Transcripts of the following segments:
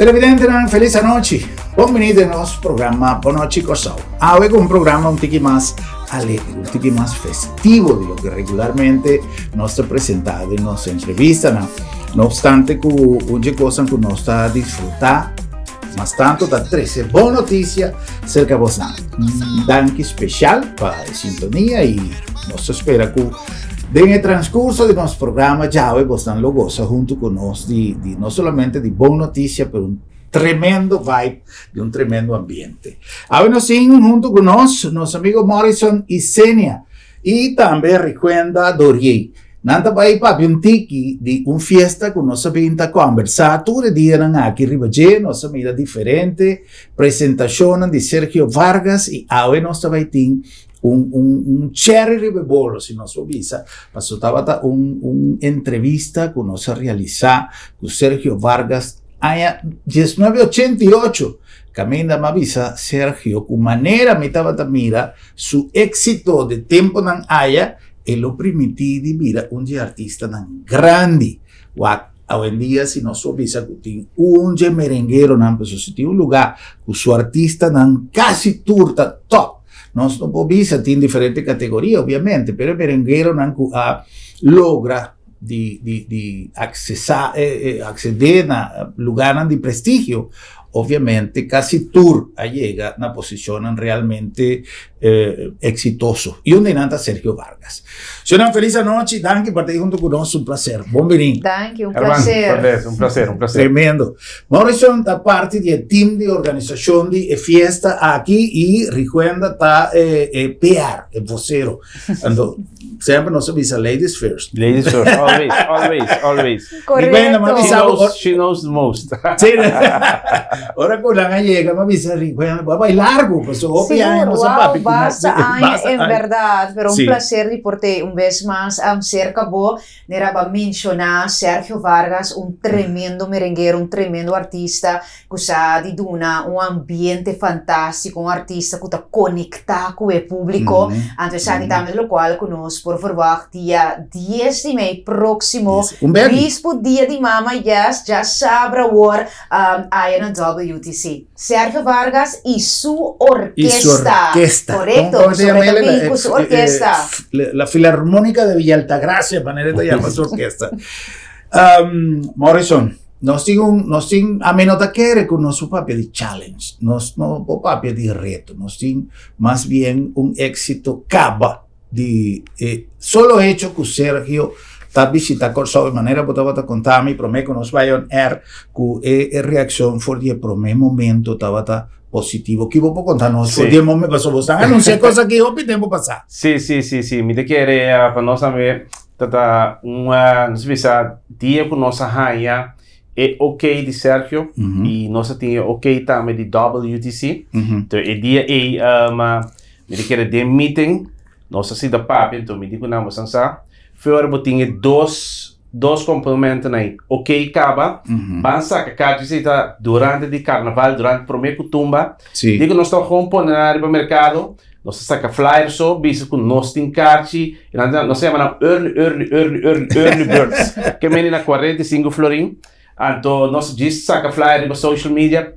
Televidentenan, felis anochi. Bon bini den nos programa Bon Nochi Kòrsou. Awe ku un programa un tiki mas alegre, un tiki mas festivo di loke regularmente nos ta presentá den nos entrevistanan. No obstante ku un dje kosnan ku nos ta disfrutá mas tantu ta trese bon notisia serka bosnan. Un danki speshal pa e sintonia i nos ta spera ku den e transkurso di nos programa djawe bosnan lo gosa huntu ku nos di di no solamente di bon notisia pero un tremendo vibe di un tremendo ambiente. Awe nos tin huntu ku nos nos amigo Morrison i Senia i tambe Riquenda Dorier. Nan ta bai papia un tiki di un fiesta ku nos a bin ta kòmbersá tur e dianan aki riba dje. Nos a mira diferente presentashonnan di Sergio Vargas i awe nos ta bai tin un un un cherry riba e bolo si nos por bisa, pasobra tabata un un entrevista ku nos a realisá ku Sergio Vargas aña 1988. Kaminda mi a bisa Sergio ku manera mi tabata mira su éksito di tempunan aya, E lo primintí di bira un dje artistanan grandi. Wak, awendia si nos por bisa ku tin un dje merengueronan, pasobra si tin un lugá ku su artistanan kasi tur ta top. Nos no por bisa, tin diferente kategoria obiamente, pero e merengueronan ku a logra di di di aksesá aksedé na lugánan di prestigio, obiamente kasi tur a yega na posishonnan realmente eksitoso. I un di nan ta Sergio Vargas. Señornan felis anochi, danki pa ta ei huntu ku nos, un plaser. Bon bini. Danki, un plaser. Un plaser, un plaser. Tremendo. Morrison ta parti di e team di organisashon di e fiesta aki i Rijuenda ta e PR, e vocero. Anto, semper nos a bisa ladies first. Ladies first, always, always, always. Correcto. She knows, she knows the most. Sí. Ora ku nan a yega, m'a bisa, bueno, bo a bai largo, pasobra hopi aña nos a papia ku nan. Basta aña, en berdad. Pero un placer di por te un bes mas cerca bo. Nera bo a menciona Sergio Vargas, un tremendo merenguero, un tremendo artista ku sa di duna un ambiente fantástiko, un artista ku ta konektá ku e públiko. Anto esaki tambe ta lokual ku nos por verwagt dia dies di mei próksimo, bispu dia di mama, yes, djasabra awor aya na WTC. Sergio Vargas i su orkesta. Korekto, pasobra e ta bin ku su orkesta. La Filarmónica de Villa Altagracia, manera e ta yama su orkesta. Morrison. Nos tin un, nos tin, ami no ta kere ku nos por papia di challenge, nos no por papia di reto, nos tin mas bien un éxito kaba di e solo hecho ku Sergio ta bishita Kòrsou, e manera bo tabata konta mi promé ku nos bai on air ku e e reakshon for di e promé momento tabata positivo. Ki bo por konta nos for di e momento, pasobra bo estan anunsia e kos aki hopi tempu pasá. Sí, sí, sí, sí, mi ta kere pa nos tambe Ta ta un, nos bisa, dia ku nos a haña e ok di Sergio i nos a tin e ok tambe di WTC. Enton e dia ei mi ta kere den meeting nos a sinta papia, enton mi di ku nan, bosan sa, fe ora bo tin e dos dos komponentenan ei ok kaba, ban saka kachi esei ta durante di karnaval, durante prome ku tumba. Di ku nos ta gewoon pone nan riba merkado, nos ta saka flyer so, bisa ku nos tin karchi, i nan ta, nos ta yama nan early, early, early, early, early birds. Ke mende na 45 florin. Anto nos djis saka flyer riba social media,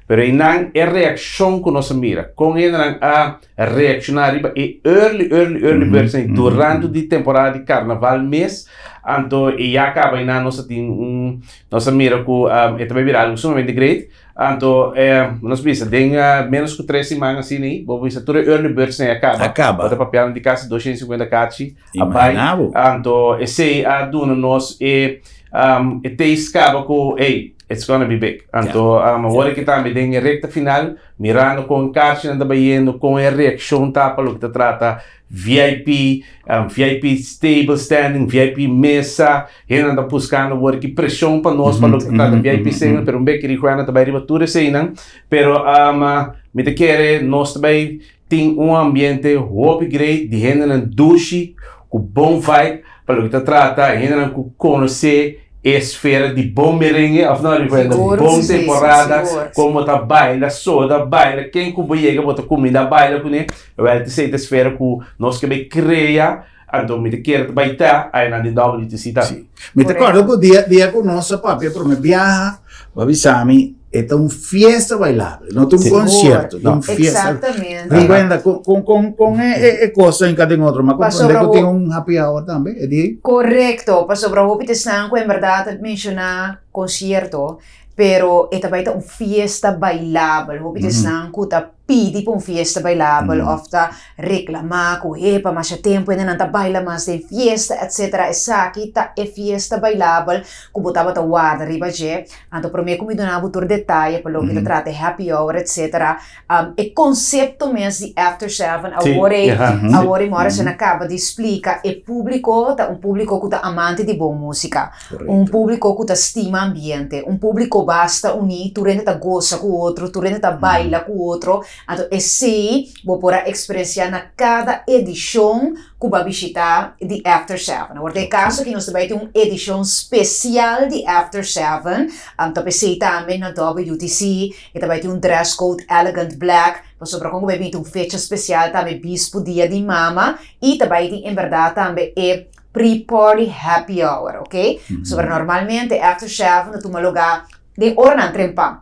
pero einan e reakshon ku nos a mira, kon hendenan a reakshoná riba e early, early, early birds ei durante di temporada di karnaval mes, anto e ya kaba einan nos a tin un, nos a mira ku e ta bai bira algu sumamente great. Anto nos bisa den menos ku tres siman asina ei, bo bisa tur e early birds nan a kaba. A kaba. Bo ta papiando di kasi 250 kachi a bai. Imagina bo. Anto esei a duna nos e e taste kaba ku ey, it's gonna be big. Anto awor aki tambe den e rekta final, mirando kon e kachinan ta bayendo, kon e reakshon ta pa loke ta trata VIP, VIP table standing, VIP mesa, hendenan ta buskando wor ki preshon pa nos pa loke ta trata VIP segment, pero un bek Rijuana ta bai riba tur eseinan, pero mi ta kere nos ta bai tin un ambiente hopi great di hendenan dushi ku bon vibe pa loke ta trata hendenan ku konosé e esfera di bon merengue of no Rijuana, bon temporada, komo ta baila, soda, baila, ken ku bo yega bo ta kuminda baila kuné. Wel ta esei ta esfera ku nos ke bai krea, anto mi ta kere ta bai ta, ai nan den WTC ta. Sí. Mi ta kòrda ku dia dia ku nos a papia promé biaha, Bo a bisa mi, e ta un fiesta bailable, no ta un concierto, ta un fiesta. Exactamente. Riwenda, con, con, con, con e, e, e cosa en cada otro, ma Pasobra comprende que ho- tin un happy hour tambe, e di? Correcto, pasobra hopi ta esnan cu en berdad ta menciona concierto, pero e ta bay ta un fiesta bailabel. Hopi ta esnan cu ta pidi pa un fiesta bailabel of ta reclama cu epa masha tempo hende nan ta baila mas den fiesta etc. Esaki ta e fiesta bailabel cu bo tabata warda riba dje. Anto prome cu mi duna bo tur detaye pa loke ta trata e happy hour etc. E concepto mes di After Seven awor ei awor ei Morrison a caba di splica e publico ta un publico cu ta amante di bon musica. Un publico cu ta stima ambiente, un publico basta uni, tur hende ta gosa cu otro, tur hende ta baila cu otro, anto esey bo por a experiencia na cada edicion cu bo a bishita di After Seven. Awor den e caso aki nos ta bay tin un edicion special di After Seven, anto p'esey tambe na WTC e ta bay tin un dress code elegant black, pasobra con cu bay bin tin un fecha special tambe bispu dia di mama y ta bay tin enberdad tambe e pre-party happy hour, ok? Pasobra normalmente after seven ta tuma lugá den oranan trempan.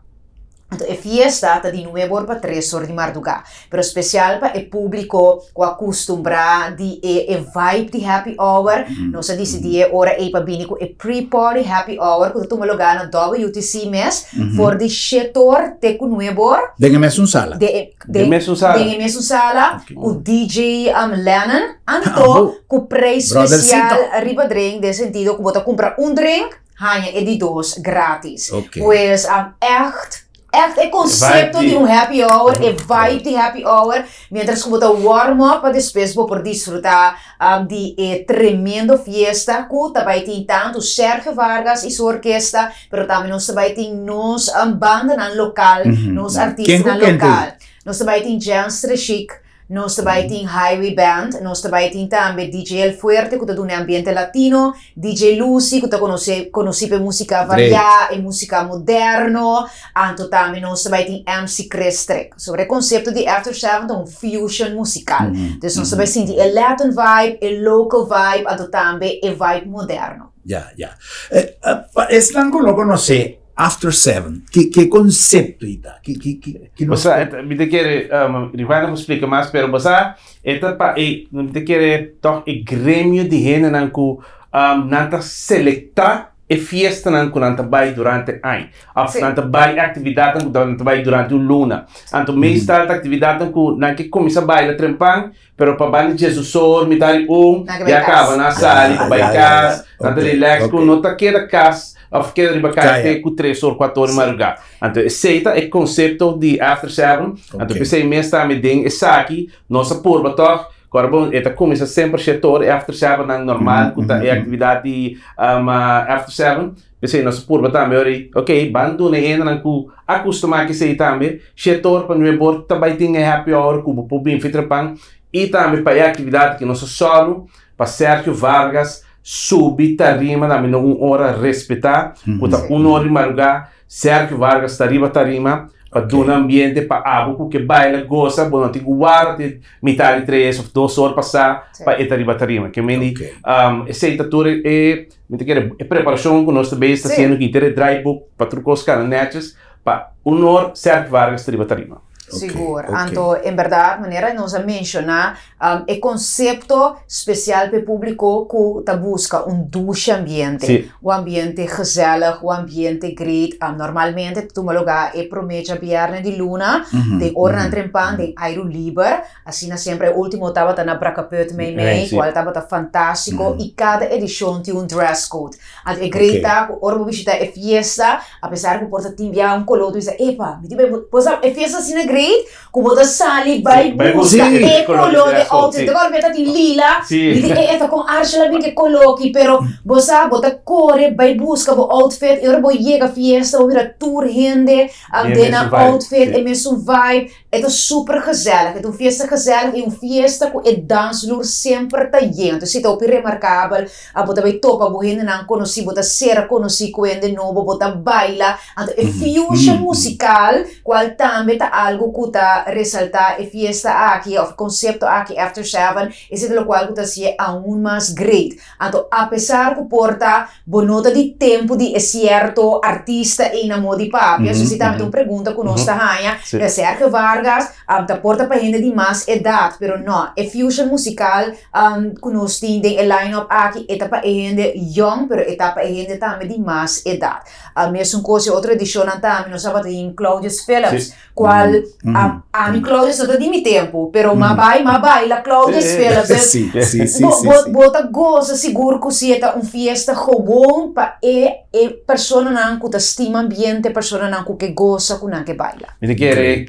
Anto e fiesta ta di nuebe or pa tres or di mardugá. Pero spesial pa e públiko ku a kustumbrá di e e vibe di happy hour, nos a disidí e ora ei pa bini ku e pre-party happy hour ku ta tuma lugá na WTC mes for di shete or te ku nuebe or. Den e mesun sala? Den e Den mesun sala. Den e mesun sala ku DJ Lennon. Anto ku prijs spesial riba drink den sentido ku bo ta kumpra un drink haña e di dos gratis. Pues ègt ègt e konsepto di un happy hour, e vibe di happy hour, mientras ku bo ta warm up pa despues bo por disfruta di e tremendo fiesta ku ta bai tin tantu Sergio Vargas i su orkesta, pero tambe nos ta bai tin nos bandanan lokal, nos artistanan lokal. Nos ta bai tin Jens Treshik, nos ta bai tin Highway Band, nos ta bai tin tambe DJ El Fuerte ku ta duna e ambiente latino, DJ Lucy ku ta konosé konosí pa e músika variá, e músika moderno, anto tambe nos ta bai tin MC Chris Trick. Sobre e konsepto di After Seven ta un fusion musikal. Dus nos ta bai sinti e Latin vibe, e local vibe, anto tambe e vibe moderno. Ya, ya. Pa esnan ku no konosé After Seven, ki ki e konsepto ei ta? Ki ki ki ki nos Bo sa, mi ta kere, Rijuana por splika mas, pero bo sa, e ta pa e, mi ta kere tòg e gremio di hendenan ku nan ta selektá e fiestanan ku nan ta bai durante aña, òf nan ta bai e aktividatnan ku nan ta bai durante un luna. Anto meestal ta aktividatnan ku nan ke kuminsá baila trempan, pero pa banda dje sor, mitar di un, ya kaba nan a sali pa bai kas, nan ta relax ku no ta keda kas òf keda riba kaya te ku tres or, kuater or di madrugá. Anto esei ta e konsepto di After Seven. Anto p'esei mes tambe den esaki nos a purba tòg. Kòrda bon, e ta kuminsá semper shetor e after sevennan normal ku ta e aktividat di after seven. P'esei nos a purba tambe ora ei, ok, ban duna e hendenan ku a kustumá ku esei tambe, shetor pa nuebe or ta bai tin e happy hour ku bo por bin fitra pan i tambe pa e aktividat ku nos a sòru pa Sergio Vargas subi tarima tambe na un ora respetá ku ta un or di madrugá. Sergio Vargas ta riba tarima pa duna ambiente pa abo ku ke baila gosa bo no tin ku warda te mitad di tres of dos or pasá pa e ta riba tarima. Ke meni esei ta tur e mi ta kere e preparashon ku nos ta bezig ta hasiendo aki ter e draaiboek pa tur kos kana nètjes pa un or Sergio Vargas ta riba tarima. Sigur. Anto en bèrdat manera nos a menshoná E konsepto spesial pa e públiko ku ta buska un dushi ambiente, un ambiente gezellig, un ambiente great. Normalmente ta tuma lugá e promé djabièrnè di luna, den oranan trempan, den airu liber. Asina semper e último tabata na Brakkeput meimei, kual tabata fantástiko i kada edishon tin un dress code. Anto e great ta ku ora bo bishitá e fiesta, apesar ku por ta tin bia un koló, bo ta bisa, epa, mi tin bai bo sa e fiesta asina great. Ku bo ta sali bai buska e koló di outfit. Te kòrda mi ta tin lila, mi di e ta kon Arshel a bin ku e koló aki, pero bo sa bo ta kore bai buska bo outfit i ora bo yega fiesta bo mira tur hende den nan outfit, e mesun vibe. E ta super gezellig, e ta un fiesta gezellig i un fiesta ku e dansvloer semper ta yen. Entonces si ta hopi remarkabel, bo ta bai topa bo hendenan konosí, bo ta sera konosí ku hende nobo, bo ta baila. Anto e fusion musikal, kual tambe ta algu ku ta resaltá e fiesta aki òf e konsepto aki After Seven, esei ta lokual ku ta hasié aun mas great. Anto apesar ku por ta bo no ta di tempu di e sierto artista ei na moda di papia, so si tambe ta un pregunta ku nos ta haña, ya Sergio Vargas ta por ta pa hende di mas edat, pero no, e fusion musikal ku nos tin den e line up aki e ta pa e hende yong pero e ta pa e hende tambe di mas edat. Mesun kos e otro edishonnan tambe nos tabata tin Claudius Phillips. Cual a ami Claudius no ta di mi tempo, pero m'a bai, m'a baila Claudius Phillips. Sí, sí, sí, Bo, sí, bo, sí. bo ta goza sigur cu si e ta un fiesta gewoon pa e e personanan cu ta stima ambiente, personanan cu ke goza, cu nan ke baila. Mi ta kere,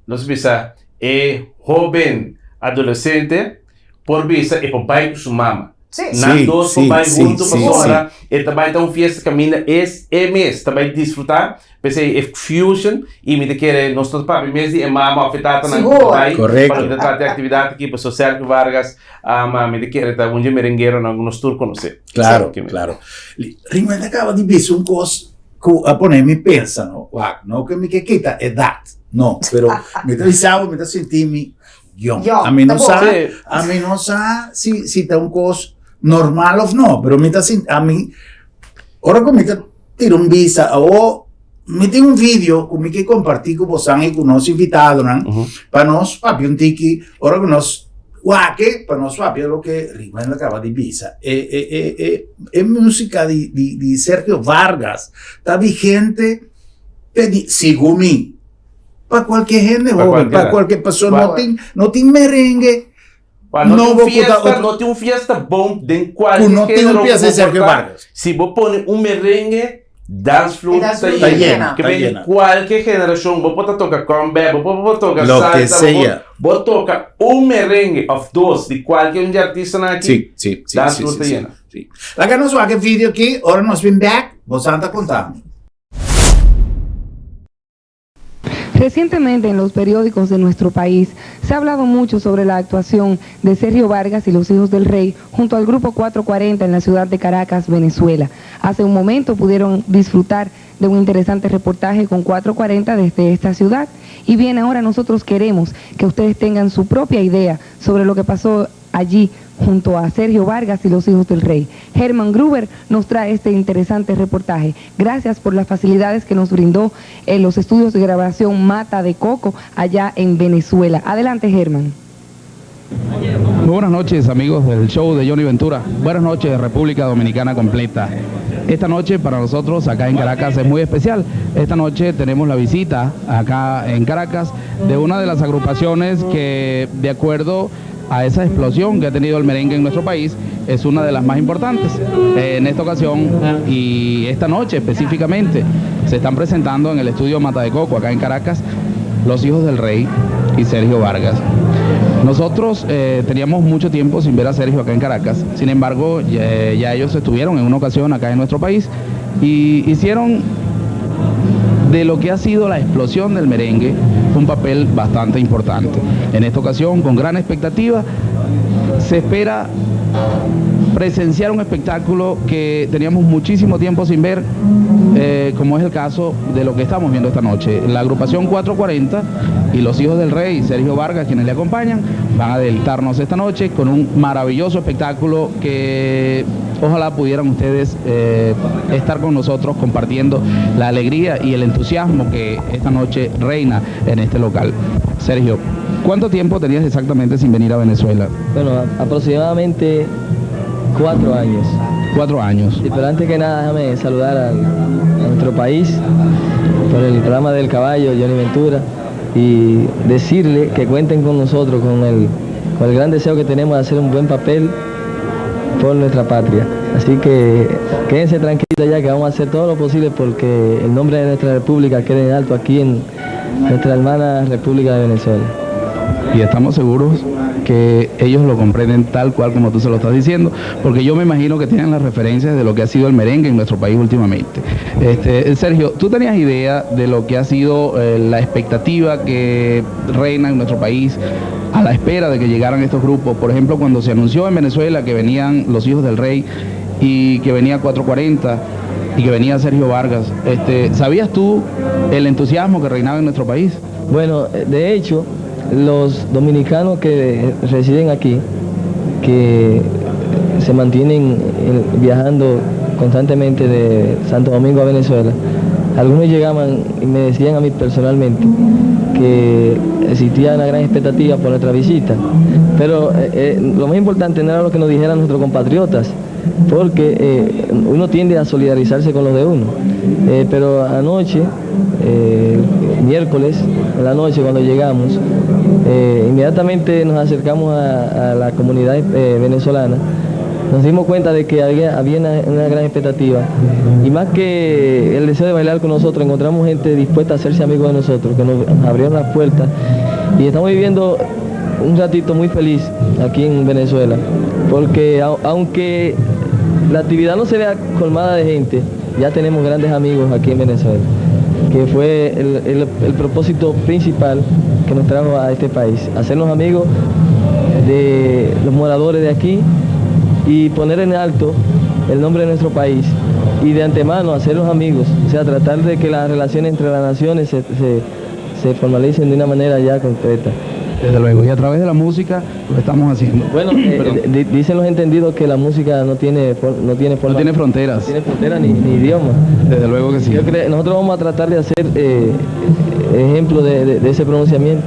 nos bisa e hoben adolescente por bisa e por bai cu su mama. Sí. Nan Sí, dos por sí, bai sí, hunto sí, pasobra e ta bai ta un fiesta caminda es e mes ta bai disfruta. P'esei e fusion y mi ta kere nos no ta papia mes di e mama of e tatanan cu ta Sigur. bai pa Correcto. loke ta trata e actividad aki pasobra Sergio Vargas ama mi ta kere ta un dje merengueronan cu nos tur conoce. Claro, claro. Ringwend a caba di bisa un cos cu a pone mi pensa no. Wak, no cu mi ke kita edad, no, pero mi ta bisa bo mi ta sinti mi yong. Yong, A mi ta no bo. sa, Sí. a mi no sa si si ta un cos normal of no, pero mi ta sinti, a mi ora cu mi ta Tira un bista awo mi tin un video ku mi ke kompartí ku bosan i ku nos invitadonan pa nos papia un tiki ora ku nos wak pa nos papia loke Rigwendel a kaba di bisa. E e e e e músika di di di Sergio Vargas ta vigente te di segun mi pa kualke hende hoben pa kualke pasobra no tin no tin merengue. Pa no No tin bo un ku ta fiesta, otro no tin un fiesta bon den ku kualke no tin un género ku pieza bo di Sergio por ta. Vargas. Si bo pone un merengue, dance E floor dance ta floor ta yena. yena. Ke Ta ben yena. kualke generashon, bo por ta toka comeback, bo por por toka Lo ke salsa, bo por sea. bo toka un merengue of dos di kualke un di artistanan aki, Sí, sí, sí, dance sí, floor sí, ta sí, yena. sí. Laga nos wak e video aki, ora nos bin bek, bosan ta konta mi. Recientemente en los periódicos de nuestro país se ha hablado mucho sobre la actuación de Sergio Vargas y los Hijos del Rey junto al Grupo 440 en la ciudad de Caracas, Venezuela. Hace un momento pudieron disfrutar de un interesante reportaje con 440 desde esta ciudad. Y bien, ahora nosotros queremos que ustedes tengan su propia idea sobre lo que pasó allí junto a Sergio Vargas y los Hijos del Rey. Germán Gruber nos trae este interesante reportaje. Gracias por las facilidades que nos brindó en los estudios de grabación Mata de Coco allá en Venezuela. Adelante, Germán. Muy buenas noches, amigos del show de Johnny Ventura. Buenas noches, República Dominicana completa. Esta noche para nosotros acá en Caracas es muy especial. Esta noche tenemos la visita acá en Caracas de una de las agrupaciones que, de acuerdo a esa explosión que ha tenido el merengue en nuestro país, es una de las más importantes. En esta ocasión y esta noche específicamente se están presentando en el estudio Mata de Coco acá en Caracas los Hijos del Rey y Sergio Vargas. Nosotros eh, teníamos mucho tiempo sin ver a Sergio acá en Caracas, sin embargo ya, ya ellos estuvieron en una ocasión acá en nuestro país y hicieron de lo que ha sido la explosión del merengue un papel bastante importante. En esta ocasión, con gran expectativa, se espera presenciar un espectáculo que teníamos muchísimo tiempo sin ver, eh, como es el caso de lo que estamos viendo esta noche. La agrupación 440 y los hijos del rey, Sergio Vargas, quienes le acompañan, van a deleitarnos esta noche con un maravilloso espectáculo que ojalá pudieran ustedes eh, estar con nosotros compartiendo la alegría y el entusiasmo que esta noche reina en este local. Sergio, ¿cuánto tiempo tenías exactamente sin venir a Venezuela? Bueno, aproximadamente cuatro años. Cuatro años. Sí, pero antes que nada, déjame saludar a nuestro país por el programa del caballo, Johnny Ventura, y decirle que cuenten con nosotros, con el, con el gran deseo que tenemos de hacer un buen papel por nuestra patria. Así que quédense tranquilos ya que vamos a hacer todo lo posible porque el nombre de nuestra república quede en alto aquí en nuestra hermana República de Venezuela. Y estamos seguros que ellos lo comprenden tal cual como tú se lo estás diciendo, porque yo me imagino que tienen las referencias de lo que ha sido el merengue en nuestro país últimamente. Este, Sergio, ¿tú tenías idea de lo que ha sido eh, la expectativa que reina en nuestro país a la espera de que llegaran estos grupos? Por ejemplo, cuando se anunció en Venezuela que venían los hijos del rey y que venía 440 y que venía Sergio Vargas, este, ¿sabías tú el entusiasmo que reinaba en nuestro país? Bueno, eh, de hecho, los dominicanos que residen aquí, que se mantienen eh, viajando constantemente de Santo Domingo a Venezuela, algunos llegaban y me decían a mí personalmente que existía una gran expectativa por nuestra visita. Pero eh, eh, lo más importante no era lo que nos dijeran nuestros compatriotas, porque uno tiende a solidarizarse con los de uno. pero anoche, miércoles, en la noche cuando llegamos, inmediatamente nos acercamos a, la comunidad venezolana nos dimos cuenta de que había, había una, gran expectativa. Y más que el deseo de bailar con nosotros, encontramos gente dispuesta a hacerse amigos de nosotros, que nos abrieron las puertas. Y estamos viviendo un ratito muy feliz aquí en Venezuela, porque aunque la actividad no se vea colmada de gente, ya tenemos grandes amigos aquí en Venezuela, que fue el, el propósito principal que nos trajo a este país, hacernos amigos de los moradores de aquí y poner en alto el nombre de nuestro país y de antemano hacerlos amigos, o sea, tratar de que las relaciones entre las naciones se, se, formalicen de una manera ya concreta. Desde luego, y a través de la música lo estamos haciendo. Bueno, eh, dicen los entendidos que la música no tiene, no tiene, no tiene fronteras. No tiene fronteras ni, idioma. Desde luego que sí. Yo creo, nosotros vamos a tratar de hacer eh, ejemplo de ese pronunciamiento.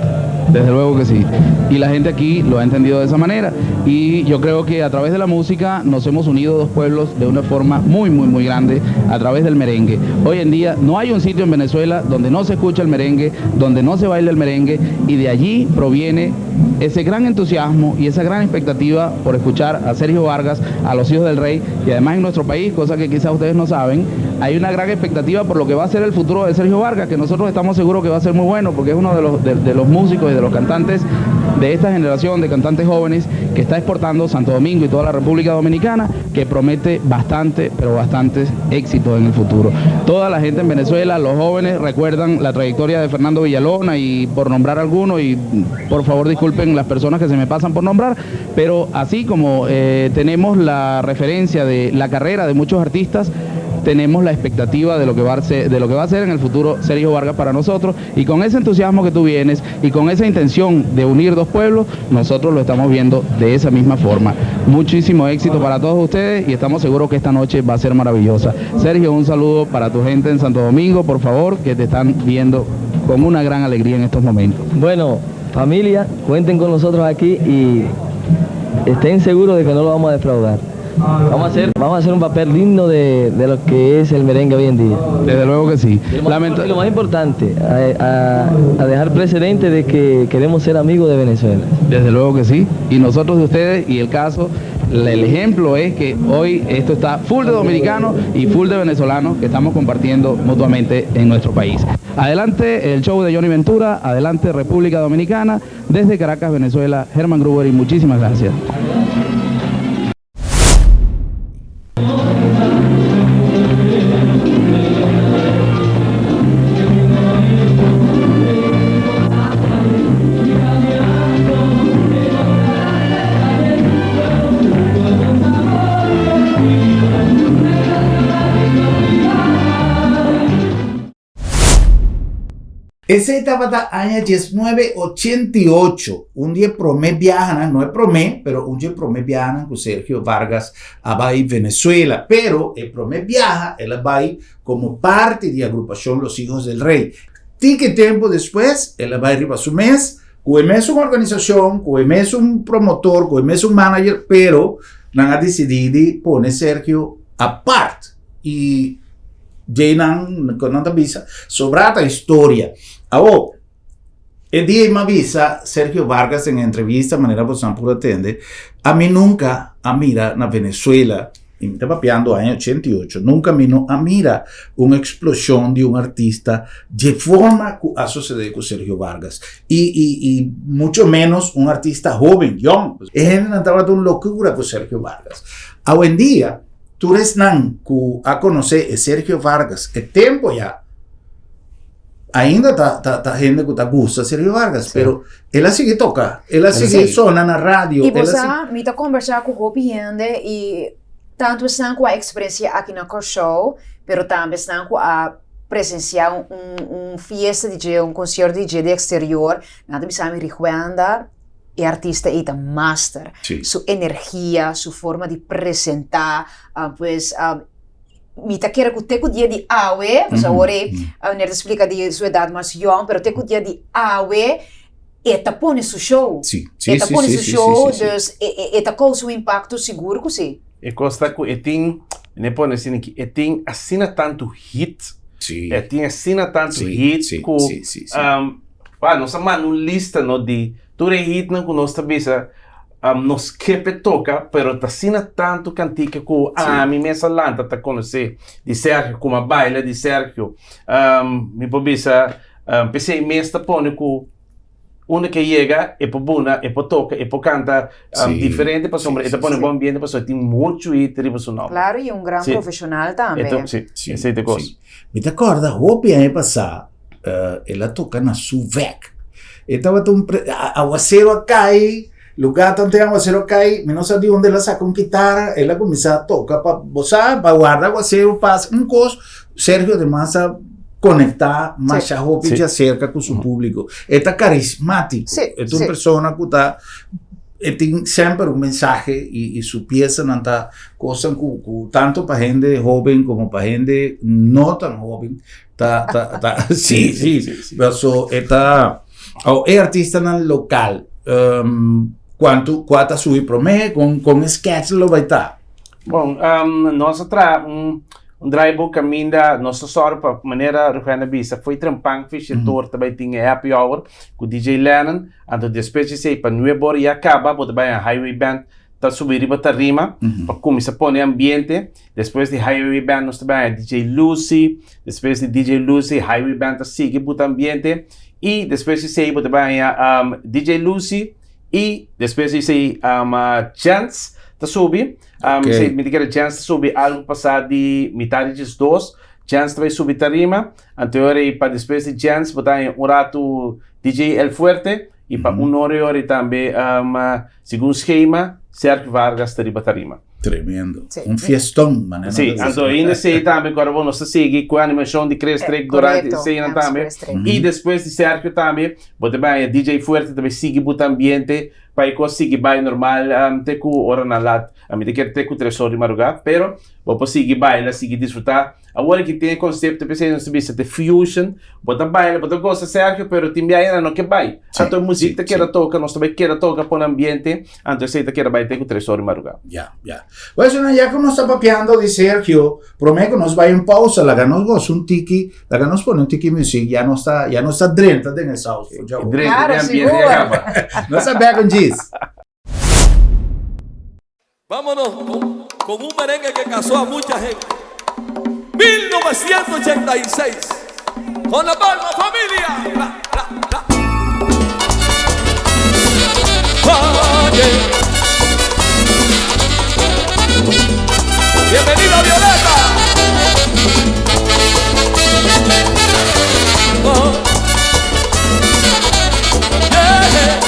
Desde luego que sí. Y la gente aquí lo ha entendido de esa manera. Y yo creo que a través de la música nos hemos unido dos pueblos de una forma muy, muy, muy grande a través del merengue. Hoy en día no hay un sitio en Venezuela donde no se escucha el merengue, donde no se baila el merengue y de allí proviene ese gran entusiasmo y esa gran expectativa por escuchar a Sergio Vargas, a los hijos del rey y además en nuestro país, cosa que quizás ustedes no saben, hay una gran expectativa por lo que va a ser el futuro de Sergio Vargas, que nosotros estamos seguros que va a ser muy bueno porque es uno de los, de, los músicos y de los cantantes de esta generación de cantantes jóvenes que está exportando Santo Domingo y toda la República Dominicana, que promete bastante, pero bastantes éxitos en el futuro. Toda la gente en Venezuela, los jóvenes recuerdan la trayectoria de Fernando Villalona y por nombrar alguno, y por favor disculpen las personas que se me pasan por nombrar, pero así como eh, tenemos la referencia de la carrera de muchos artistas, tenemos la expectativa de lo que va a ser, de lo que va a ser en el futuro Sergio Vargas para nosotros y con ese entusiasmo que tú vienes y con esa intención de unir dos pueblos, nosotros lo estamos viendo de esa misma forma. Muchísimo éxito para todos ustedes y estamos seguros que esta noche va a ser maravillosa. Sergio, un saludo para tu gente en Santo Domingo, por favor, que te están viendo con una gran alegría en estos momentos. Bueno, familia, cuenten con nosotros aquí y estén seguros de que no lo vamos a defraudar. Vamos a hacer, vamos a hacer un papel digno de, lo que es el merengue hoy en día. Desde luego que sí. Y lo más, importante, a, a, dejar precedente de que queremos ser amigos de Venezuela. Desde luego que sí. Y nosotros de ustedes y el caso, el ejemplo es que hoy esto está full de dominicanos y full de venezolanos que estamos compartiendo mutuamente en nuestro país. Adelante el show de Johnny Ventura, adelante República Dominicana, desde Caracas, Venezuela, Germán Gruber y muchísimas gracias. Esei tabata aña diesnuebe ochenta i ocho, un di e promé biahanan, no e promé, pero un di e promé biahanan ku Sergio Vargas a bai Venezuela. Pero e promé biaha el a bai komo parti di agrupashon Los Hijos del Rey. Tiki tempu despues el a bai riba su mes, ku e mesun organisashon, ku e mesun promotor, ku e mesun manager, pero nan a disidí di pone Sergio apart. I djei nan, ku nan ta bisa, sobrá ta historia. Awor, e dia ei mi a bisa Sergio Vargas den entrevista, manera boso nan por a tende, ami nunka a mira na Venezuela. i mi ta papiando aña 88, nunka mi no a mira un eksploshon di un artista dje forma ku a sosede ku Sergio Vargas. I, i, i mucho menos un artista hoben, yong. E hendenan tabata un lokura ku Sergio Vargas. Awendia, tur esnan ku a konosé e Sergio Vargas e tempo ya, ainda ta, ta, ta hende ku ta gusta Sergio Vargas, sí. pero el a sigui toka, el a sigui sona na radio. I bo sa, mi ta kombersá ku hopi hende i tantu esnan ku a eksperensiá aki na Kòrsou, pero tambe esnan ku a presensiá un, un fiesta di dje, un konsierto di dje di eksterior, nan ta bisa mi Rijuenda, e artista ei ta master. Sí. Su energia, su forma di presentá, pues mi ta kere ku te ku dia di awe, pues awor e meneer ta splika di su edat mas yòn, pero te ku dia di awe e ta pone su show. Sí, sí, E ta sí, pone sí, su sí, show, sí, sí. dus e e e ta kousa un impakto sigur ku sí. E kos ta ku e tin, mi pone asina aki, e tin asina tantu hit, Sí. e tin asina tantu Sí, hit sí, ku sí, sí, sí. Wak, nos a manda un lista no di tur e hitnan ku nos ta bisa nos ke p'e toka, pero ta asina tantu kantika ku ami mes a lanta ta konosé di Sergio, ku mi a baila di Sergio. Mi por bisa p'esei mes ta pone ku unda ke yega e por buna, e por toka, e por kanta diferente pasobra e ta pone bon ambiente pasobra e tin muchu hit riba su nòmber. Klaro, i un gran profeshonal tambe. Si, esei ta e kos. Mi ta kòrda hopi aña pasá El a toca na su vek. E tabata un aguacero a cai, lugar tanto aguacero a cai, mi no sa di unda el a saca un kitara, el a cuminsa toca pa, bo sa, pa warda aguacero pasa, un cos, Sergio ademas a conecta masha hopi djacerca cu su publico. E ta carismatico, e ta un persona cu ta, e tin semper un mensahe y su piesanan ta cosnan cu tanto pa hende hoben como pa hende no tan hoben Ta, ta, ta, sí, sí, sí. So, e ta, oh, e artistanan local, um, cuanto, cua ta subi prome, con, con e sketch lo bai ta? Bon, um, nos a traha un, un draaiboek caminda nos ta sòru pa manera Rufiana bisa, foi trempan fish e torta bai tin e happy hour ku DJ Lennon, anto despues di esei pa nuebe ora ya kaba bo ta bai a Highway Band ta subi riba tarima pa kuminsa pone ambiente. Despues di Highway Band nos ta bai a DJ Lucy, despues di DJ Lucy Highway Band ta sigui buta ambiente y despues di esey bo ta bai haña DJ Lucy y despues di esey Jens ta subi, okay. Mi ta kere Jens ta subi algo pasa di mitad di diesdos, Jens ta bai subi tarima, anto e ora ey pa despues di Jens bo ta haña un rato DJ El Fuerte y pa un ora e ora ey tambe segun schema Sergio Vargas ta riba tarima. Tremendo. Sí. Un fiestón, manera. Sí, anto ainda esei tambe, ku ora bo nos ta sigui ku animashon di Chris Trick durante Correcto, eseinan ja, tambe. Chris Trick. I despues di Sergio tambe, bo ta bai haña DJ Fuerte ta bai sigui buta ambiente pa e kos sigui bai normal te ku oranan lat. Ami ta kere te ku tres or di madrugá, pero bo por sigui baila, sigui disfrutá. Awor ki tin e konsepto p'esei nos ta bisa te fusion, bo ta baila, bo ta gosa Sergio, pero tin biaha nan no ke bai. Sí, Anto e muzik sí, ta keda sí. toka, nos ta bai keda toka, pone ambiente, anto esei ta keda bai te ku 3 or di madrugá. Ya, ya. Bueno, ya ku nos ta papiando di Sergio, promé ku nos bai un pausa, laga nos gosa un tiki, laga nos pone un tiki muzik, ya nos ta, ya nos ta drenta den e saus. Drenta Claro, den ambiente ya sigur. kaba. Nos ta bek un djis. Vámonos con, con un merengue que casó a mucha gente. 1986. Con la palma familia. La, la, la. Oye. Bienvenida Violeta. Oh. Yeah.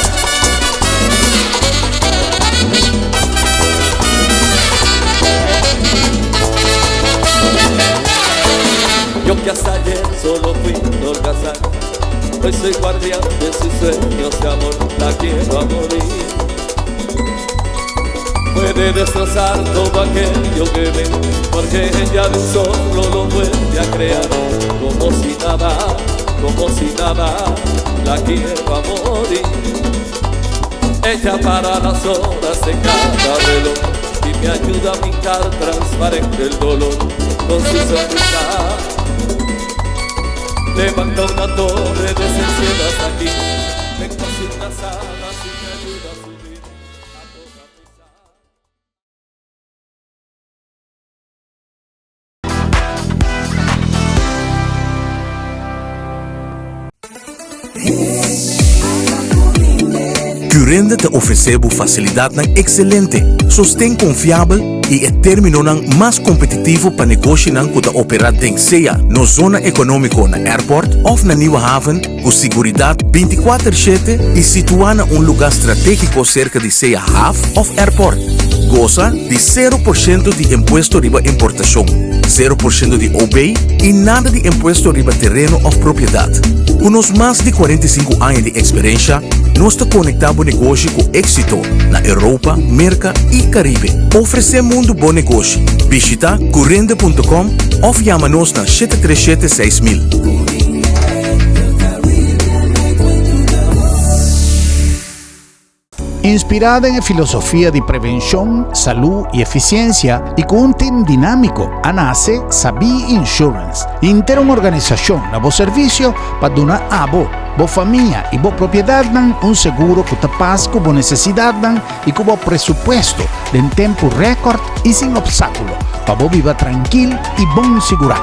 Yo que hasta ayer solo fui un holgazán, hoy soy guardián de sus sueños de amor, la quiero a morir. Puede destrozar todo aquello que ve, porque ella de un solo lo vuelve a crear, como si nada, como si nada, la quiero a morir. Ella para las horas de cada reloj y me ayuda a pintar transparente el dolor con su sonrisa. Levanta una torre de seis aquí, me cose unas alas y me ayuda a subir a toda prisa. Curinde ta ofresé bo fasilidatnan ekselente, sosten konfiabel i e términonan mas kompetitivo pa negoshinan ku ta operá den sea nos zona ekonómiko na Airport òf na Nieuwe Haven ku siguridat bintikuater shete i situá na un lugá stratégiko serka di sea haf òf airport. Gosa di sero por shento di impuesto riba importashon, sero por shento di OB i nada di impuesto riba tereno òf propiedat. Ku nos mas di 45 aña di eksperensha, nos ta konektá bo negoshi ku éksito na Europa, Merka i Karibe. Ofresé mundu bo negoshi. Bishita curinde punto com òf yama nos na 737 6000. Inspirá den e filosofia di prevenshon, salú i efisiensia i ku un tim dinámiko, a nase Sabí Insurance, henter un organisashon na bo servisio pa duna abo, bo famia i bo propiedatnan un seguro ku ta pas ku bo nesesidatnan i ku bo presupuesto den tempu rèkòrt i sin opstákulo pa bo biba trankil i bon sigurá.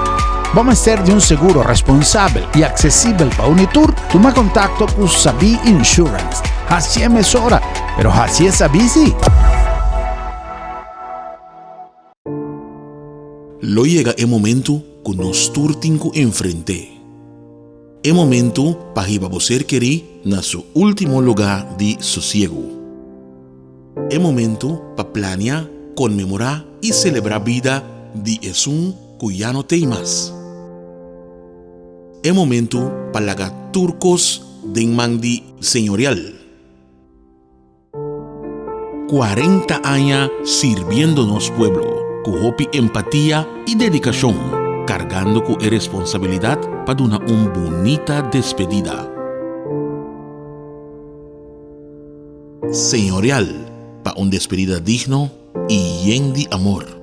Bo mester di un seguro responsabel i aksesibel pa un i tur? Tuma kontakto ku Sabí Insurance. Hasié mesora, pero hasié sabí sí! Lo yega e momentu ku nos tur tin ku enfrent'é. E momentu pa hiba bo ser kerí na su último lugá di sosiegu. E momentu pa plania, konmemorá i selebrá bida di esun ku ya no t'ei mas. E momentu pa laga tur kos den man di Señorial. 40 aña sirbiendo nos pueblo ku hopi empatia i dedikashon, kargando ku e responsabilidat pa duna un bunita despedida. Señorial pa un despedida digno i yen di amor.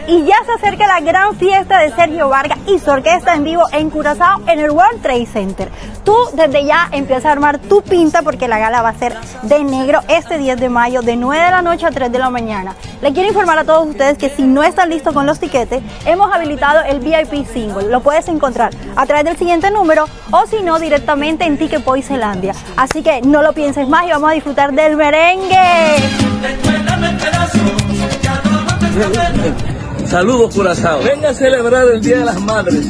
Y ya se acerca la gran fiesta de Sergio Vargas y su orquesta en vivo en Curazao en el World Trade Center. Tú desde ya empiezas a armar tu pinta porque la gala va a ser de negro este 10 de mayo de 9 de la noche a 3 de la mañana. Le quiero informar a todos ustedes que si no están listos con los tiquetes, hemos habilitado el VIP single. Lo puedes encontrar a través del siguiente número o si no directamente en Ticket Zelandia. Así que no lo pienses más y vamos a disfrutar del merengue. Saludos Curazao. Venga a celebrar el Día de las Madres,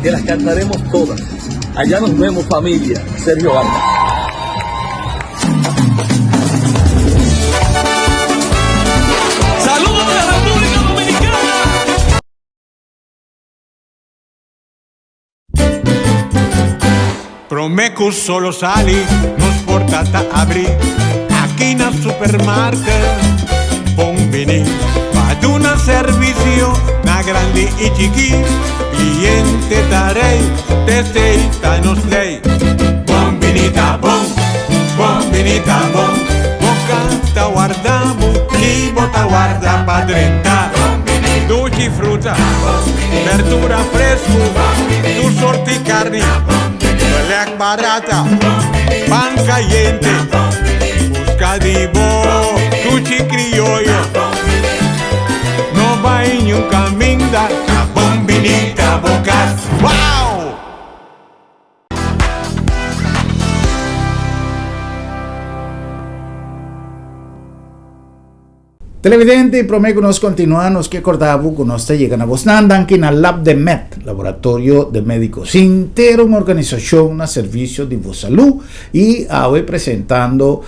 que las cantaremos todas. Allá nos vemos familia. Sergio Vargas. Saludos de la República Dominicana. Prome cu solo sali, nos porta ta abri aki na supermarket. Bon bini pa duna servicio na grandi y chiki. Cliente ta rey, t'esey ta nos ley. Bon bini ta bon, bon bini ta bon. Bo canta warda bo y bo ta warda pa drenta. Dushi fruta, berdura fresku, tur sorti karni, belèk barata, pan kayente, buska di bo dushi krioyo. No bai niun kaminda, ta bon bini ta bo kas. Wow! Televidente, promé ku nos kontinuá, nos ke kòrda bo ku nos ta yega na bosnan danki na Lab de Med, Laboratorio de Médiko Sintero, un organisashon na servisio di bo salú i awe presentando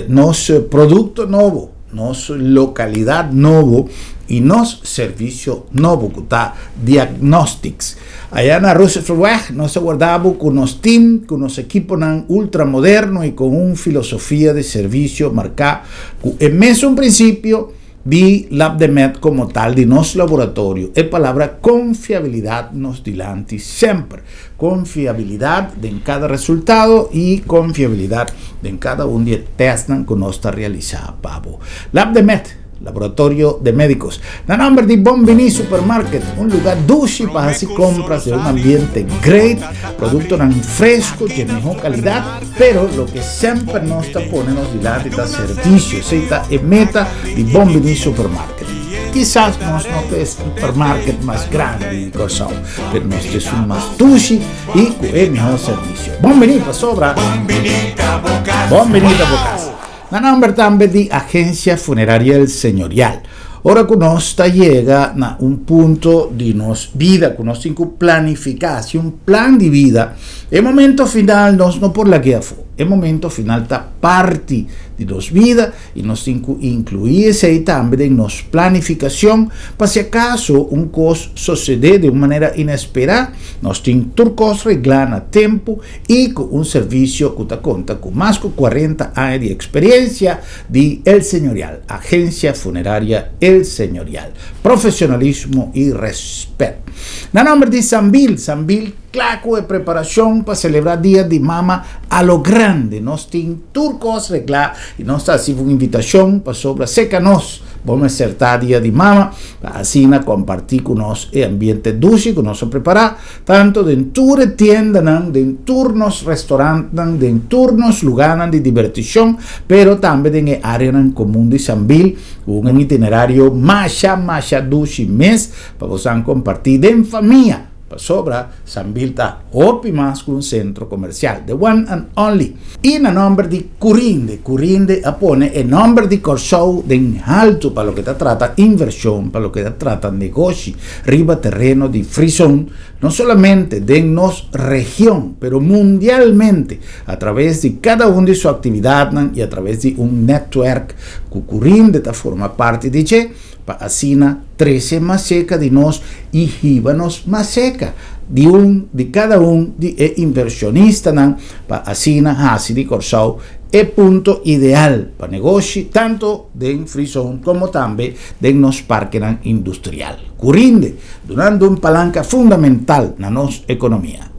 nos produkto nobo, nos lokalidat nobo i nos servisio nobo ku ta Diagnostics. Aya na Rooseveltweg nos ta warda bo ku nos team, ku nos ekiponan ultramoderno i ku un filosofia di servisio marká ku e mesun prinsipio di LabdeMed komo tal di nos laboratorio. E palabra konfiabilidat nos dilanti semper. Konfiabilidat den kada resultado i konfiabilidat den kada un di e tèstnan ku nos ta realisá pa bo. LabdeMed. Laboratorio de Médicos. Na nomber di Bon Bini Supermarket, un lugar dushi pa hasi compras den un ambiente great, productonan fresco dje mihó calidad, pero loke semper nos ta pone nos dilanti ta servicio, esey ta e meta di Bon Bini Supermarket. Kisas nos no ta e supermarket mas grandi di Kòrsou, pero nos ta esun mas dushi i ku e mihó servicio. Bon Bini pasobra Bon Bini ta bo cas. Na nomber tambe di Agencia Funeraria El Señorial. Ora cu nos ta yega na un punto di nos bida cu nos tin cu planifica, haci un plan di bida, e momento final nos no por lag'e afo. E momento final ta parti di nos bida y nos tin cu inclui esey tambe den nos planificacion pa si acaso un cos socede di un manera inespera, nos tin tur cos regla na tempo i ku un servisio ku ta konta ku mas ku kuarenta aña di eksperensia di El Señorial, Agensia Funeraria El Señorial. Profesionalismo i rèspèt. Na nòmber di Sambil, Sambil kla ku e preparashon pa selebrá Dia di Mama a lo grande. Nos tin tur kos reglá i nos ta hasi un invitashon pasobra seka nos. Bo mester ta Dia di Mama pa asina kompartí ku nos e ambiente dushi ku nos a prepará. Tanto den tur e tiendanan, den tur nos restaurantnan, den tur nos lugánan di dibertishon, pero tambe den e áreanan komun di Sambil, ku un itinerario masha masha dushi mes pa bosan kompartí den famia, pasobra Sambil ta hopi mas ku un sentro komersial, the one and only. I na nòmber di Curinde, Curinde a pone e nòmber di Kòrsou den haltu pa loke ta trata invershon, pa loke ta trata negoshi riba tereno di Free Zone, no solamente den nos region, pero mundialmente, a traves di kada un di su aktividatnan i a traves di un nètwèrk ku Curinde ta forma parti di dje, pa asina trese mas seka di nos i hiba nos mas seka di un di kada un di e invershonistanan pa asina hasi di Kòrsou e punto ideal pa negoshi tanto den Free Zone komo tambe den nos parkenan industrial ku rinde dunando un palanka fundamental na nos ekonomia.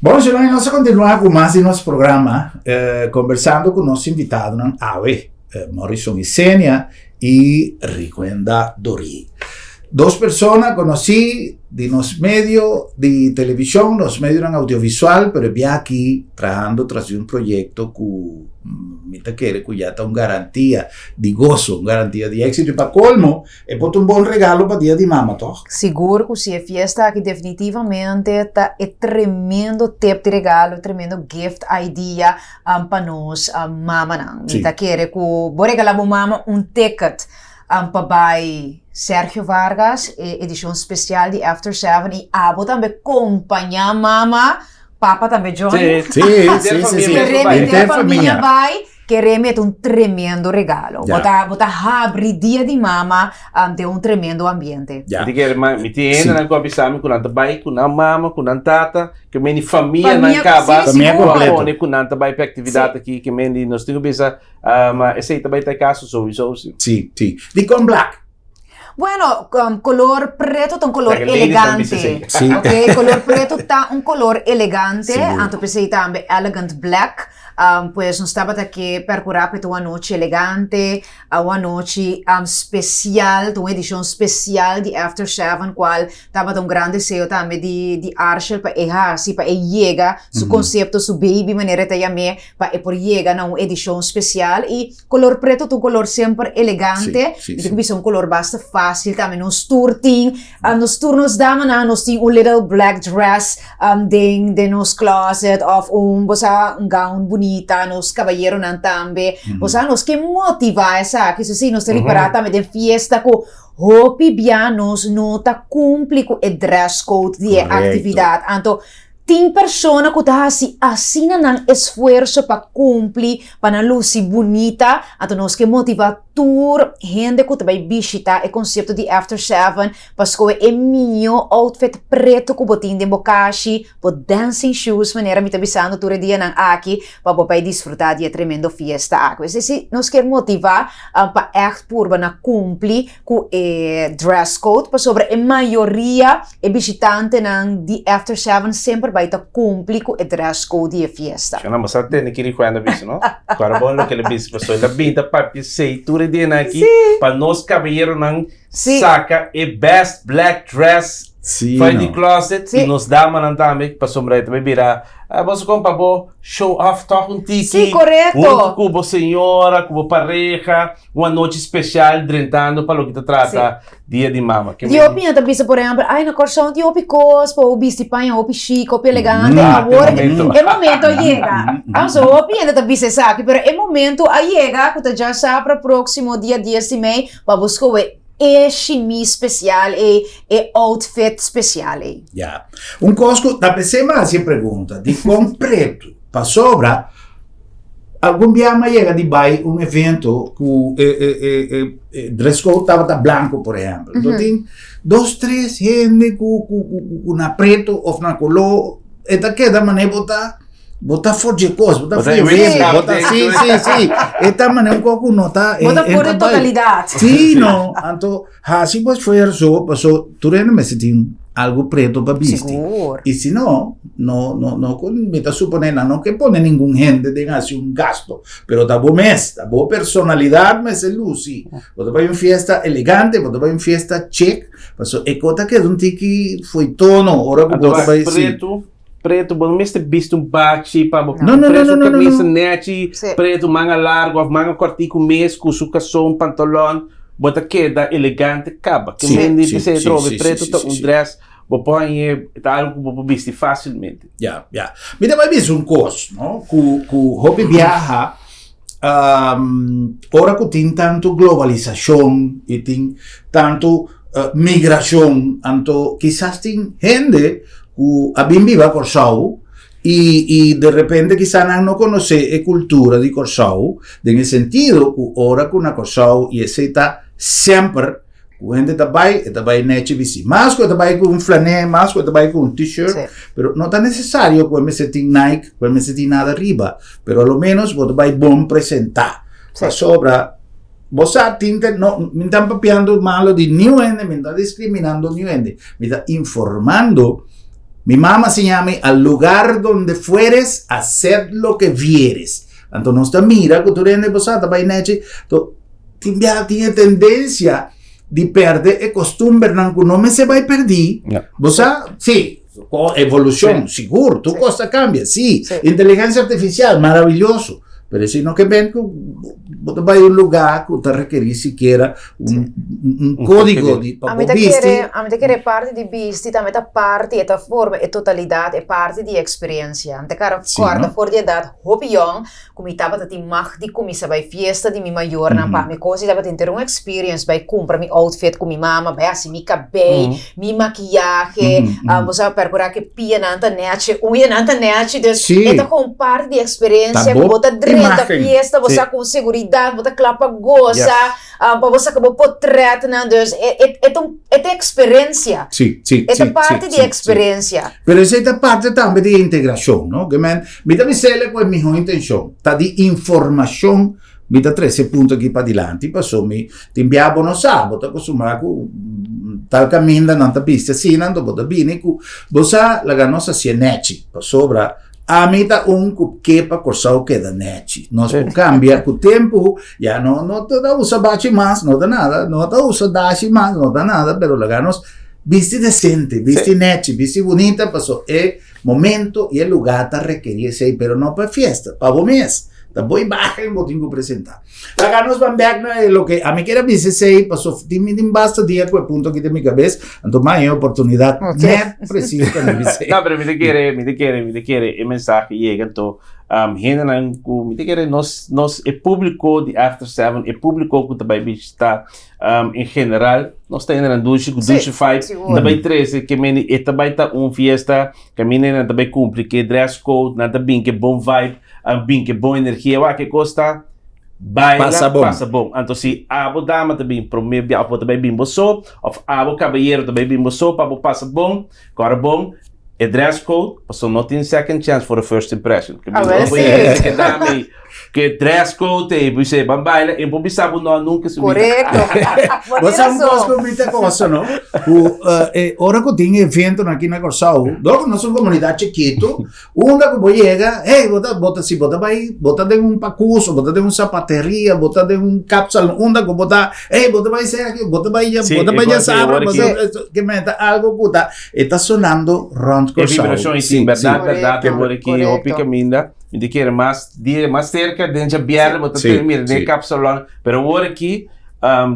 Bon, señores, nos a continua cu mas di nos programa, eh, conversando cu nos invitadonan awe, eh, Morrison Isenia y Ricuenda Dorí. Dos persona conocí di nos medio di television, nos medionan audiovisual, pero e bia aki trahando tras di un proyecto cu mi ta kere cu ya ta un garantia di goso, un garantia di exito y pa colmo e por ta un bon regalo pa dia di mama, toch? Sigur cu si, e fiesta aki definitivamente ta e tremendo tip di regalo, e tremendo gift idea pa nos mamanan. Mi ta kere cu bo regala bo mama un ticket pa bai Sergio Vargas, e edicion special di After Seven y abo tambe compaña mama, papa tambe join. Sí, sí, sí, sí. Kere familia bai, kere met un tremendo regalo. Bo ta, bo ta habri dia di mama den un tremendo ambiente. Mi ta kere, mi tin hendenan ku a bisa mi ku nan ta bai ku nan mama, ku nan tata, ke men di famia nan kaba, Famia completo. pone ku nan ta bai pa e actividad aki, ke men di nos tin ku bisa Ma esei ta bai ta e kaso souiso si. Si, si. Dikon blak? Bueno, color preto ta un color Laga ladies nan bisa elegante. esei. Si. Ok, color preto ta un color elegante, Sigur. anto p'esei tambe elegant black. Pues nos tabata ke percura p'e ta un anochi elegante, un anochi special, ta un edicion special di After Seven cual tabata un gran deseo tambe di di Arshel pa e haci, pa e yega su concepto, su baby manera e ta yam'é. pa e por yega na un edishon spesial i kolor preto ta un kolor semper elegante mi tin ku bisa un kolor basta fásil tambe nos tur tin nos tur nos damanan nos tin un little black dress den den nos closet òf un bo sa un gown bunita nos kabayeronan tambe bo sa nos ke motivá esaki so si nos ta ripará tambe den fiesta ku hopi bia nos no ta kumpli ku e dress code di e aktividat anto. Tin persona ku ta hasi asina nan esfuerso pa kumpli, pa nan lusi bunita, anto nos ke motivá tur hende ku ta bai bishitá e konsepto di After Seven pa skohe e mihó outfit pretu ku bo tin den bo kashi, bo dancing shoes manera mi ta bisando tur e dianan aki, pa bo bai disfrutá di e tremendo fiesta aki. Pues esei nos kier motivá pa ègt purba na kumpli ku e dress code pasobra e mayoria e bishitantenan di After Seven semper bai ta kumpli ku e dress code di e fiesta. Shona, bo sa tende kiri Juan ta bisa, no? Kora bon loke el a bisa, pasobra el a bin ta papia esei tur e dianan aki pa nos kabayeronan saka e best black dress for di closet i nos damanan tambe pasobra e ta bai bira, boso kon pa bo show off tòg un tiki Sí, korekto. huntu ku bo señora, ku bo pareha. Un anochi special drentando pa loke ta trata Dia di Mama. Di hopi hende ta bisa por ehempel, ay na Kòrsou tin hopi kos pa bo bisti paña hopi chic, hopi elegante, awor e momento a yega. Anso hopi hende ta bisa esaki, pero e momento a yega ku ta djasabra próksimo dia dies di mei pa bo skohe e shimis spesial ei, e outfit spesial ei. Ya. Un kos ku ta p'esei mi a hasi e pregunta, dikon pretu? Pasobra Algun bia mi a yega di bai un evento ku e e e e e dress code tabata blanco por ehempel. Mm -hmm. Tin dos tres hende ku ku ku ku na preto of na koló e ta keda mane bo ta bo ta for dje kos, bo ta for dje bo ta si si si e ta mane un kos ku no ta Bo ta for de totalidat. Si no, anto Hasi bo esfuerso paso tur hende mester tin algo preto pa bisti. Sigur. Y si no, no, no, no cu mi ta supone nan no ke pone ningun hende den hasi un gasto, pero ta bo mes, ta bo personalidad mester luci. Bo ta bay un fiesta elegante, bo ta bay un fiesta chic, paso e co ta keda un tiki fo'i tono ora cu bo ta bay si. Preto, preto, bo no mester bisti un bachi pa bo No, no, no, preto no, no, no, camisa no. nechi, Sí. preto manga largo of manga cortico mes cu su cason, pantalon. Bo ta keda elegante kaba. Ke Sí, men di sí, p'esei sí, atrobe sí, preto sí, ta sí, un sí. dress bo por hañ'é ta algu ku bo por bisti fásilmente. Ya, ya. Mi ta bai bisa un kos, no? Ku, ku hopi biaha, ora ku tin tantu globalisashon i tin tantu migrashon, anto kisas tin hende ku a bin biba Kòrsou I i de repente kisa nan no konosé e kultura di Kòrsou den e sentido ku ora ku na Kòrsou i esei ta semper ku hende ta bai e ta bai nechi bisti mas ku e ta bai ku un flané mas ku e ta bai ku un t-shirt pero no ta nesesario ku e mester tin Nike ku e mester tin nada riba pero a lo menos bo ta bai bon presentá pasobra bo sa tin te no mi ta papiando malo di niun hende mi no ta discriminando niun hende mi ta informando. Mi mama a siña mi, Al lugar donde fueres, haced lo que vieres. Anto nos ta mira ku tur hende bo sa ta bai nechi, to tin bia tin e tendensia di perde e kostumbernan ku no mester bai perdí. Bo sa, sí, evolushon, sigur, tur kos ta kambia, sí, inteligensia artifisial, maravilloso. Pero esei no ke ben ku bo ta bai un lugá ku ta rekerí sikiera un un kódigo di pa bo bisti. Ami ta kere parti di bisti tambe ta parti e ta forma e totalidat e parti di e eksperensia. Mi ta kara kòrda for di edat hopi yòn ku mi tabata tin mag di kuminsá bai fiesta di mi mayornan pa mi kos i tabata henter un experience bai kumpra mi outfit ku mi mama bai hasi mi kabei mi makiyahe, bo sa percura cu pianan ta nechi, uñanan ta nechi, dus e ta como parti di experiencia cu bo ta drenta fiesta, bo sa cu seguridad, bo ta cla pa goza, pa bo saca bo potretnan, dus e ta un, e ta experiencia, e ta parti di experiencia. Pero esey ta parti tambe di integracion, no? Ke men, mi ta bisele cu e miho intencion, ta di informacion Mi ta trese e punto aki padilanti paso mi tin bia bo no sa, bo ta acostumbrá ku tal kaminda nan ta bisti asina, anto bo ta bini ku bo sa laga nos hasié nèchi pasobra ami ta un ku ke pa Kòrsou keda nèchi. Nos por kambia ku tempu, ya no no ta usa bachi mas, no ta nada, no ta usa dashi mas, no ta nada, pero laga nos bisti desente, bisti nèchi, bisti bunita paso e momento i e lugá ta rekerí esei, pero no pa fiesta, pa bo mes. Ta bo imagen bo tin ku presentá. Laga nos ban bèk na e loke ami kier a bisa esei, paso tin mi tin basta dia ku e punto aki den mi kabes, anto mi a haña e oportunidat nèt presis pa mi bisa e. No, pero mi ta kere, mi ta kere, mi ta kere e mensahe yega anto hendenan ku mi ta kere nos, nos e públiko di After Seven, e públiko ku ta bai bishitá en general, nos ta hendenan dushi ku dushi vibe, ta bai trese ke meni e ta bai ta un fiesta kaminda nan ta bai kumpli ku e dress code, nan ta bin ku e bon vibe. A bin ke bon energia wak e kos ta baila Pasa bon. pasa bon. Anto si abo dama ta bin prome bia of bo ta bai bin bo so of abo kabayero ta bai bin bo so pa bo pasa bon, kòrda bon e dress code pasobra no tin second chance for a first impression. Ke Ah, wel bo sí. yega ke dama ei ke dress code ei bo bisa ban baila e bo bisa bo no nunka su bida. Korekto. Bo Bo tin sa un kos rason. ku mi ta gosa, no? Ku eh, e ora ku tin eventonan aki na Kòrsou, dor ku nos un komunidat chikitu, Unda ku bo yega, hey, bo ta, bo ta, si bo ta bai, bo ta den un pakus, o bo ta den un sapateria, bo ta den un kapsalon, unda ku bo ta, hey, bo ta bai Sergio, bo ta bai, Sí, bo ta e bai kos ei, Djasabra, awor bo ki- ta, ke men ta algo ku ta, e ta sonando rònt E Kòrsou. vibrashon ei Sí, tin, sí. bèrdat, bèrdat, Korekto, awor ki hopi korekto. kaminda, mi ta kere mas dia, mas serka den djabièrnè bo ta Sí, tene mira den sí. kapsalon, pero awor ki,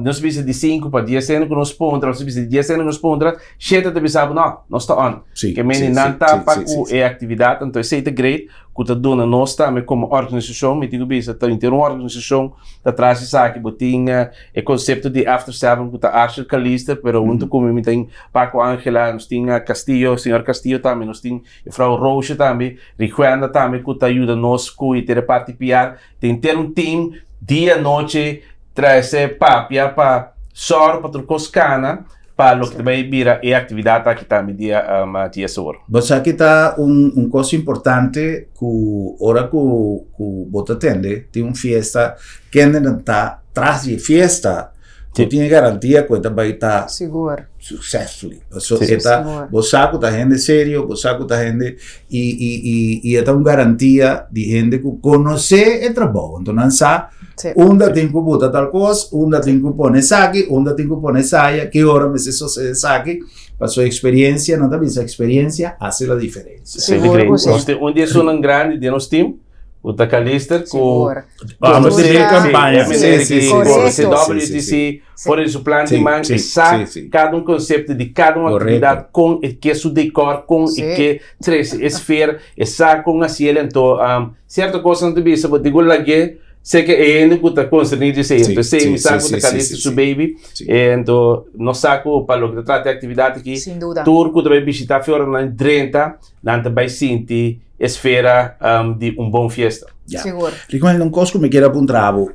nos bisa di sinku pa dies hende ku nos puntra, nos bisa di dies hende ku nos puntra, Shete ta bisa bo, no, nos ta on. Sí, Ke meni sí, nan sí, ta sí, pa sí, ku sí. e aktividat, anto esei ta great ku ta duna nos tambe komo organisashon, mi tin ku bisa ta henter un organisashon ta tras esaki, bo tin e konsepto di After Seven ku ta Arshel Calister, pero huntu ku mi mi tin Paco Angela, nos tin Castillo, señor Castillo tambe, nos tin juffrouw Roosje tambe, Rijuenda tambe ku ta yuda nos ku henter e parti PR, tin henter un team dia nochi trese papia pa sòru pa tur kos kana. Pa loke ta bai bira e aktividat aki tambe dia dia sor. Bo sa ki ta un un kos importante ku ora ku ku bo ta tende tin un fiesta kendenan ta tras di e fiesta bo tin e garantia ku e ta bai ta Sigur. successfully. Paso e ta bo sa ku ta hende serio bo sa ku ta hende i i i i e ta un garantia di hende ku konosé e trabou anto nan sa Unda tin ku buta tal kos, unda tin ku pone esaki, unda tin ku pone esaya, ki ora mester sosede esaki, paso experiencia, nan ta bisa experiencia hace la diferencia. Sigur ku si. Nos tin un di esunnan grandi den nos team, ku ta Calister, ku Sigur. Vamos Sí, a sí, campaña. e manera Sí, sí, ki sí, Correcto. WTC for di su plan di man, e sa kada un konsepto di kada un aktividat, kon e ke su dekor, kon e ke trese e sfeer, e sa kon hasiel, anto Cierto cosnan ta bisa bo digo lag'é sé ke e hende ku ta konserní di esei. Entonces esei mi sa ku ta Calista su baby. Ento nos sa ku pa loke ta trata e aktividat aki Sin duda. tur ku ta bai bishita Fiornan drenta nan ta bai sinti e sfera di un bon fiesta. Ya. Sigur. Rico, un kos ku mi kier a puntra bo.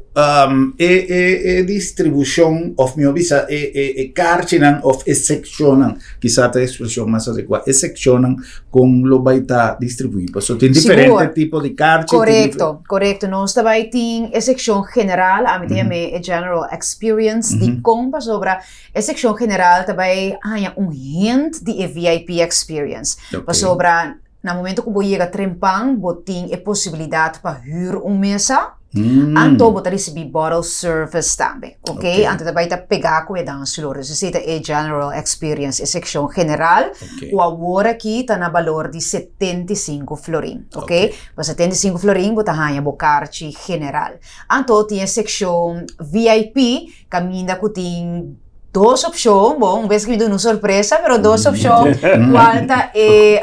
E e e distribushon òf mihó bisa e e e karchinan òf e sekshonnan, kisas ta e ekspreshon mas adekuá, e sekshonnan Kon lo bai ta distribuí? Pasobra tin diferente tipo di karchi. Korekto, korekto. Nos ta bai tin e sekshon general, ami ta yam'é e general experience. Dikon? Pasobra e sekshon general ta bai haña un hint di e VIP experience. Pasobra na momento ku bo yega trempan, bo tin e posibilidat pa hür un mesa. Anto bo ta risibí bottle service tambe, ok? Anto ta bai ta pegá ku e dansflor. Dus esei ta e general experience, e sekshon general, ku awor aki ta na balor di 75 florin, ok? Pa 75 florin bo ta haña bo karchi general. Anto tin e sekshon VIP, kaminda ku tin dos opshon, bon, un bes ku mi duna un sorpresa, pero dos opshon, kual ta e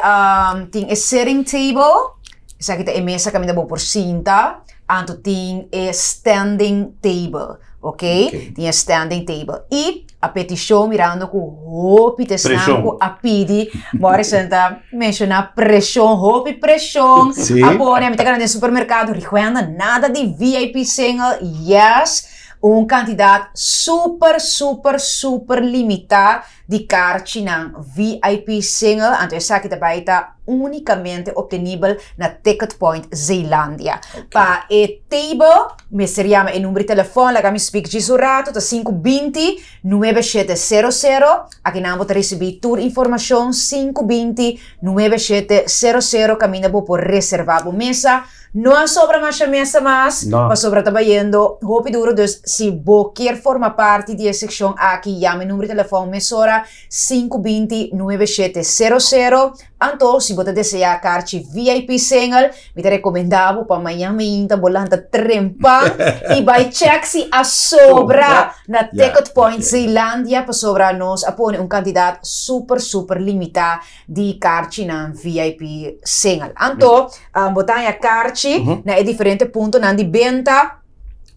tin e sitting table, Esaki ta e mesa kaminda bo por sinta, anto tin e standing table, ok? Tin e standing table. I a petishon mirando ku hopi ta esnan ku a pidi, Morrison ta menshoná preshon, hopi preshon a pone, ami ta gana den supermerkado, Rijuenda, nada di VIP single, yes, un kantidat super, super, super limitá di karchinan VIP single, anto esaki ta bai ta únikamente optenibel na Ticket Point Zeelandia. Pa e table mester yama e number di telefòn, laga mi spik djis un ratu, ta 520 9700, akinan bo ta risibí tur informashon, 520 9700 kaminda bo por reservá bo mesa. No a sobra masha mesa mas, pasobra ta bayendo hopi duro, dus si bo kier forma parti di e seccion aki, yama e numero di telefon mesora, 5 20 9700. Anto si bo ta deseá karchi VIP single, mi ta rekomendá bo pa mañan meinta bo lanta trempan i bai chèk si a sobra na Ticket Point Zeelandia pasobra nos a pone un kantidat super super limitá di karchinan VIP single. Anto bo ta haña karchi na e diferente puntonan di benta.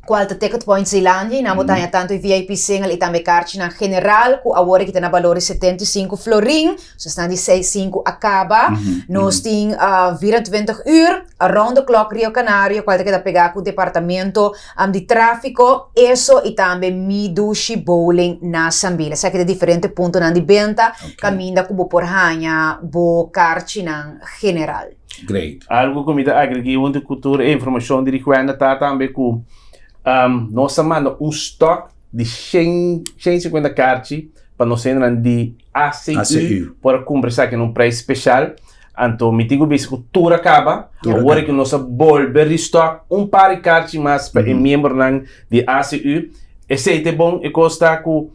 Cual ta Ticket Point Zeelandia y nan bo ta haña tanto e VIP single y tambe karchinan general cu awor aki ta na balor di 75 florin. So esnan di 65 a caba. Nos tin 24 uur around the clock Rio Canario cual ta keda pega cu departamento di trafico, eso y tambe Mi Dushi Bowling na Sambil. Esaki ta diferente puntonan di benta caminda cu bo por haña bo karchinan general. Great. Algo ku mi ta agregí huntu ku tur e informashon di Rijuenda ta tambe ku nos a manda un stock di shen 150 karchi pa nos hendenan di ACU por a kumpra esaki na un preis speshal. Anto mi tin ku bisa ku tur a kaba. Awor ku nos a bolbe restock un par di karchi mas pa e miembronan di ACU. Esei ta e bon, e kos ta ku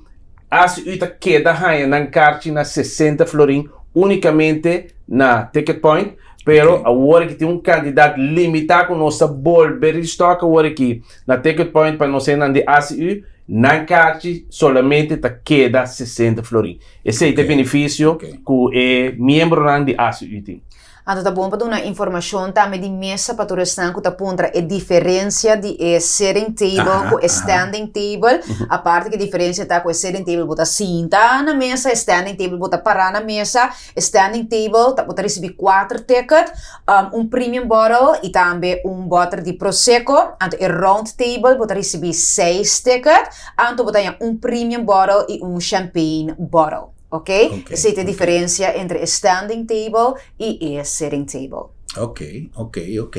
ACU ta keda haña nan karchi na 60 florin únikamente na Ticket Point, pero awor aki tin un kantidat limitá ku nos ta bolbe restock awor aki na Ticket Point pa nos hendenan di ACU, nan karchi solamente ta keda 60 florin. Esei ta e benefisio ku e miembronan di ACU tin. Anto ta bon pa duna informashon tambe di mesa pa tur esnan ku ta puntra e diferensia di e sitting table ku e standing table. Aparte ku e diferensia ta ku e sitting table bo ta sinta na mesa, e standing table bo ta pará na mesa. E standing table ta bo ta risibí kuater ticket, un premium bottle i tambe un bòter di prosecco. Anto e round table bo ta risibí seis ticket, anto bo ta haña un premium bottle i un champagne bottle. Ok? Esei ta e diferensia entre e standing table i e sitting table. Ok, ok, ok.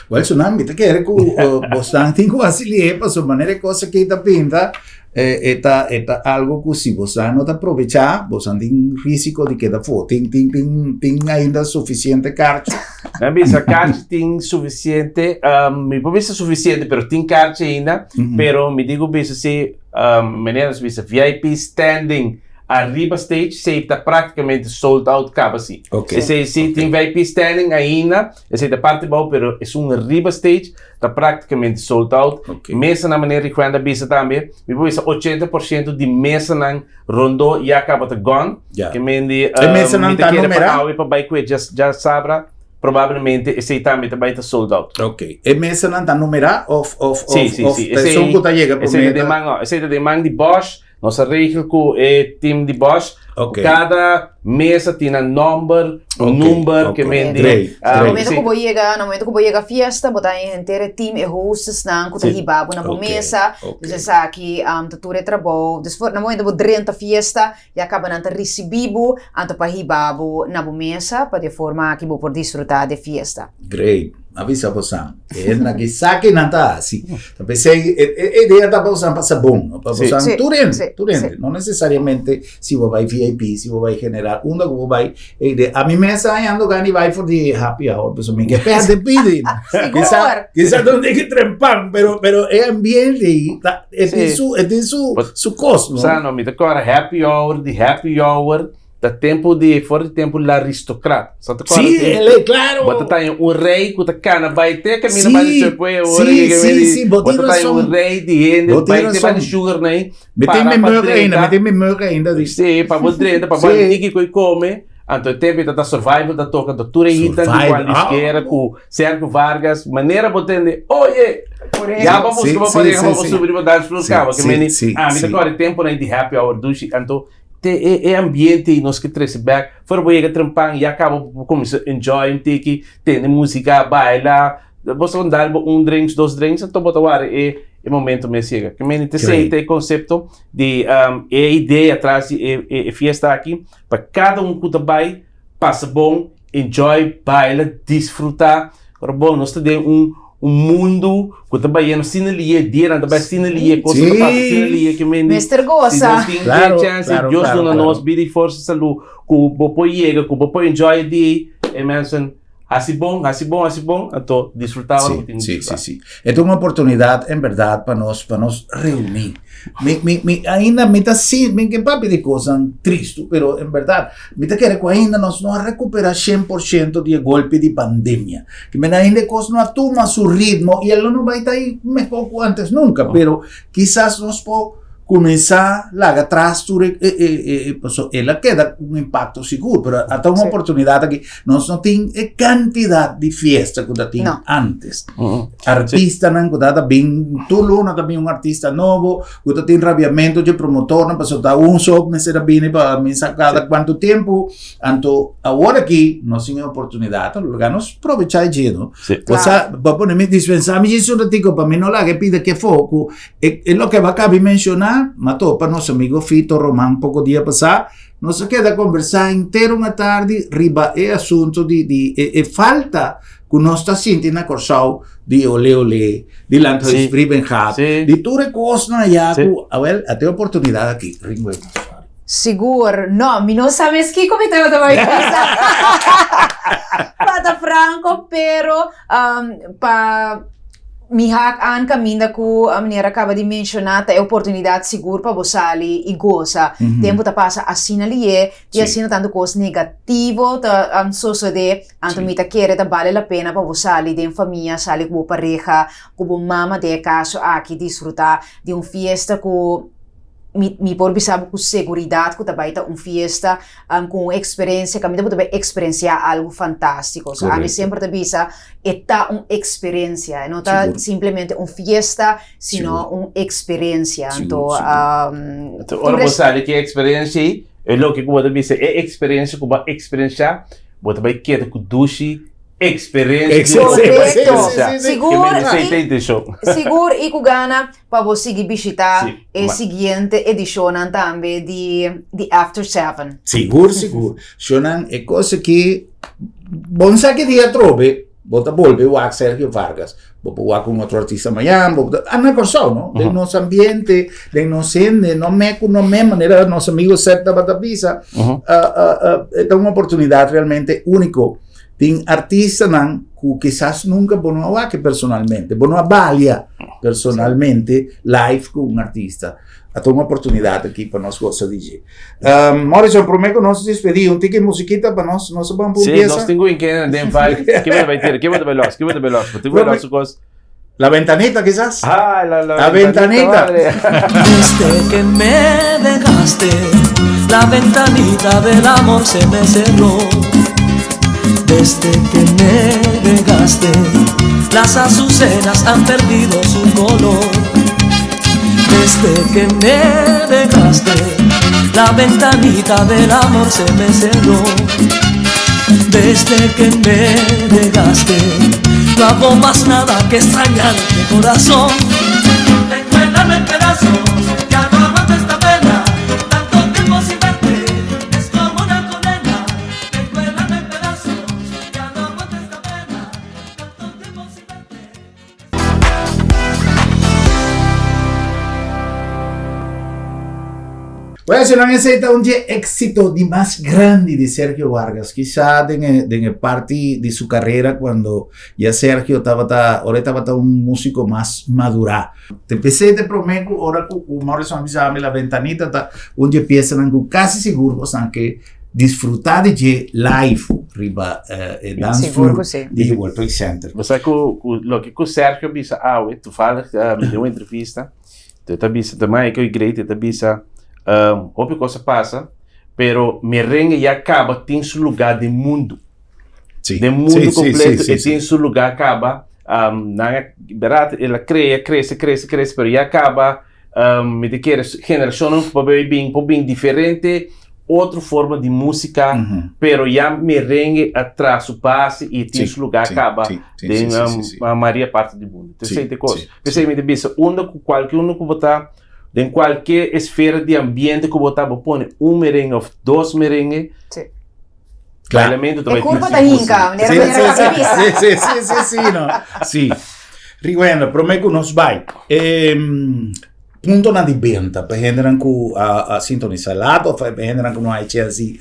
Wel, so nan mi ta kere ku bosnan tin ku hasi lihe pasobra manera e kos aki ta pinta e ta e ta algo ku si bosnan no ta aprovechá bosnan tin risiko di keda afó. Tin tin tin tin ainda sufisiente karchi? Nan bisa karchi tin sufisiente, mi por bisa sufisiente pero tin karchi ainda, pero mi tin ku bisa si manera nos bisa VIP standing Ariba stage esey ta prácticamente sold out caba si. Okay. Esey si tin VIP standing ainda, esey ta parte bou pero esun riba stage ta prácticamente sold out. Okay. Mesanan manera Rijuan a bisa tambe, mi por bisa 80% di mesanan rondó ya caba ta gone. Ya. Ke men di, E mesanan mi ta ta kere pa numerá? awe pa bai kue dja sabra, probablemente esey tambe ta bai ta sold out. Ok. E mesanan ta numerá of of Sí, of sí, of sí. ta esun ku ta yega Esey promé ta den ta? man, no, esey ta den man di Bosch. Nos a regel ku e team di Bosch. Ok. Kada mesa tin nan nomber, un Ok, number ok. ke men di. Great, Na great. momento ku bo yega, na momento ku bo yega fiesta, bo ta haña henter e team, e hostessnan ku ta Sí. hiba bo na bo Ok, mesa. ok. Dus esaki ta tur e trabou. Dus for na momento bo drenta fiesta, ya kaba nan ta risibí bo, anto pa hiba bo na bo mesa, pa di e forma aki bo por disfrutá di e fiesta. Great. A bisa bosan. E hendenan ki sa ki nan ta hasi. Ta p'esei e e idea ta pa bosan pasa bon, no? Pa Sí. bosan Sí, tur hende, sí, tur hende. sí. No necesariamente si bo bai VIP, si bo bai general, unda ku bo bai, e idea. Ami mes a hañando gana di bai for di happy hour, pasobra mi ke pèrdè pidi. Kisa, Sigur. kisa ta un tiki trempan, pero, pero e ambiente ei ta, e tin Sí. su, e tin su, But- su kos, no? Sa no, mi ta kòrda happy hour di happy hour. Ta tempu di, for di tempu l'Aristocrat. Sa ta kòrda Sí, tempu? el e, claro. Bo ta taña un rei ku ta kana bai te kaminda Sí, bai di Subway awor sí, ke ke sí, meri. sí, bo Bo tin ta taña rason. un rei di hende Bo tin bai te bai di rason. sugar nei. Mi tin Para mi pa merk ainda, drenta. mi tin mi merk ainda di. Sí, pa bo drenta, pa bo Sí. tiki ku e kome. Anto e tempu ta ta Survival ta toka, anto tur e hitan di Survival, Juan Luis ah. Guerra ku Sergio Vargas, manera bo tende, oye, Por ya bo Sí, buska bo sí, pareha sí, pa bo sí. subi riba dance floor Sí, kaba. Ke sí, meni, sí, ami ta sí. kòrda e tempunan di happy hour dushi, anto Te e e ambiente ei nos ke trese bek. Fuera bo yega trempan ya kaba bo kuminsá enjoy un tiki, tende músika, baila. Bo sa dal bo un drinks, dos drinks, anto bo ta wara e e momento mes yega. Ke mende t'esei ta e konsepto di e idea tras di e e fiesta aki, pa kada un ku ta bai pasa bon. Enjoy, baila, disfruta. Ora bon, nos ta den un un mundu ku ta bayendo asina lié, dianan ta bai asina lié, kos ta pasa asina lié ke men di Mester si gosa. nos tin Claro, e chance, claro, Dios claro, duna claro. nos bida i forsa i salú ku bo por yega, ku bo por enjoy e dia ei, e mensen. Hasi bon, hasi bon, hasi bon, anto disfrutá ora ku tin Sí, sí, sí. E ta un oportunidat en bèrdat pa nos, pa nos reuní. Mi, mi, mi ainda mi ta sin, mi ke papia di kosnan tristu, pero en bèrdat mi ta kere ku ainda nos no a rekuperá 100% di e golpe di pandemia. Ke men ainda e kos no a tuma su ritmo i e lo no bai ta ei mehor ku antes nunka, pero kisas nos por Kuminsá laga tras tur e, e, e, e, paso el a keda un impacto sigur, pero ata un sí. oportunidad aki, nos no tin e cantidad di fiesta ku ta tin no. antes. Mm -hmm. Artistanan ku ta bin tur luna ta bin un artista nobo, ku ta tin rabiamento di promotornan, paso ta un so mester a bini pa misa cada sí. cuanto tiempo. Anto awor aki nos tin e oportunidad, laga nos provecha e dje, no? Sí. Osa, pa pone mi dispensa mi un ratico pa mi no laga e pida ke fo ku E, e loke bo a kabi menshoná, m'a topa nos amigo Fito Roman poko dia pasá, nos a keda kombersá henter un atardi riba e asunto di, di e, e falta ku nos ta sinti na Kòrsou di Olé Olé, di Landhuis Sí. Brievengat, Sí. di tur e kosnan ayá Sí. ku, awel, a tin oportunidat aki, Ringway. Sigur, no, mi no sa mes kiko mi tabata bai bisa. Pa ta franco, pero um, pa Mi hak aan kaminda ku meneer a kaba di menshoná ta e oportunidat sigur pa bo sali i gosa. Tempu ta pasa asina lié i asina tantu kos negativo ta sosodé, anto mi ta kere ta bale la pena pa bo sali den famia, sali ku bo pareha, ku bo mama den e kaso aki disfrutá di un fiesta ku mi mi por bisa bo ku seguridat ku ta bai ta un fiesta ku un eksperensia kaminda bo ta bai eksperensiá algu fantástiko. So ami semper ta bisa e ta un eksperensia, e no ta simplemente un fiesta, sino un eksperensia. Anto Ora bo sali ku e eksperensia ei, e loke ku bo ta bisa e eksperensia ku bo a eksperensiá, bo ta bai keda ku dushi eksperensia. Korekto. Sigur i sigur i ku gana pa bo sigui bishita e siguiente edishonnan tambe di di After Seven. Sigur sigur. Shonnan e kos aki bon sa ki dia atrobe bo ta bolbe wak Sergio Vargas. Bo por wak un otro artista mañan, bo por ta na Kòrsou no, den nos ambiente, den nos hende, no me ku no me manera nos amigo Seth tabata bisa. E ta un oportunidat realmente úniko. Tin artistanan ku kisas nunka bo no a wak personalmente, bo no a balia personalmente live ku un artista. A ta un oportunidat aki pa nos gosa di dje. Um, Morrison, promé ku nos despedí, un tiki musikita pa nos, nos a ban pa un Sí, piesa. nos tin ku inke den vibe. Ke bo ta bai tira? Ke bo ta bai los? Ke bo ta bai los? Bo tin ku bai los su kos. La ventanita quizás. Ah, la, la, la ventanita. Vale. Desde que me dejaste, la ventanita del amor se me cerró. Desde que me dejaste, las azucenas han perdido su color. Desde que me dejaste, la ventanita del amor se me cerró. Desde que me dejaste, no hago más nada que extrañarte, corazón. Tengo el alma en pedazos, ya no aguanto esta pena. Tanto tiempo sin verte, es como una condena. Tengo el alma en pedazos, ya no aguanto esta pena. Tanto tiempo sin verte. Bueno, señor, esei ta un dje éxito di mas grandi di Sergio Vargas. Quizá den e, den e parti di su carrera cuando ya Sergio tabata, ora e tabata un músico mas madurá. Te pensé te promé cu ora cu, cu Morrison a bisa mi La Ventanita ta un dje piesanan cu casi sigur bosan ke disfruta di dje live riba e dance Sigur floor cu si. di World Trade Center. Bo sa cu, cu loke cu Sergio a bisa awe, toevallig mi den un entrevista, e ta bisa, ta Michael Great, e ta bisa, hopi cos a pasa, pero merengue ya caba tin su lugar den mundo. Sí. Den mundo Sí, sí, completo sí, e sí, tin sí. su lugar caba. Nan a, berdad, el a crea, crece, crece, crece, pero ya caba Mi ta kere generacionnan ku por bin por bin diferente otro forma di música, pero ya merengue a traha su base y tin su lugar caba den mayoria parti di mundo. P'esei ta e cos. P'esei mi ta bisa unda ku kualke unda ku bo ta, den kualke esfera di ambiente ku bo ta, bo pone un merengue of dos merengue, bailamento ta E bai curpa ta hinca, manera manera caba di bisa. Sí, sí, sí, sí, sí, no. Sí. Riwena, promé ku nos bai, e puntonan di benta pa hendenan ku a, a sintonisá laat of pa hendenan ku no a e chèns di.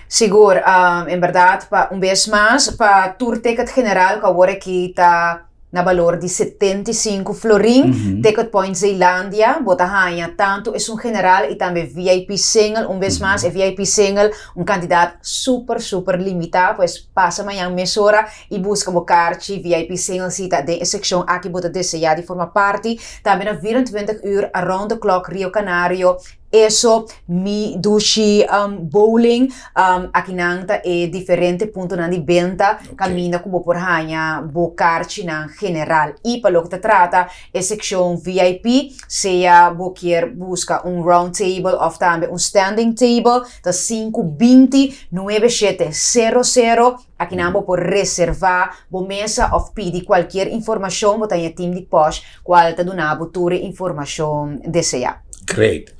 Sigur, en berdad pa un bes mas pa tur ticket general cu awor aki ta na balor di 75 florin, Ticket Point Zeelandia, bo ta haña tanto esun general y tambe VIP single, un bes mas e VIP single un cantidad super super limita, pues pasa mañan mesora y busca bo carchi VIP single si ta den e seccion aki bo ta desea di forma parti, tambe na 24 uur around the clock Rio Canario, Eso, mi dushi bowling, akinan ta e diferente puntonan di benta kaminda ku bo por haña bo karchinan general. I pa loke ta trata e sekshon VIP, sea bo kier buska un round table òf tambe un standing table, ta sinku 20 nuebe shete sero sero. Akinan bo por reservá bo mesa òf pidi kualkier informashon, bo ta haña tim di Posh kual ta duna bo tur e informashon deseá. Great.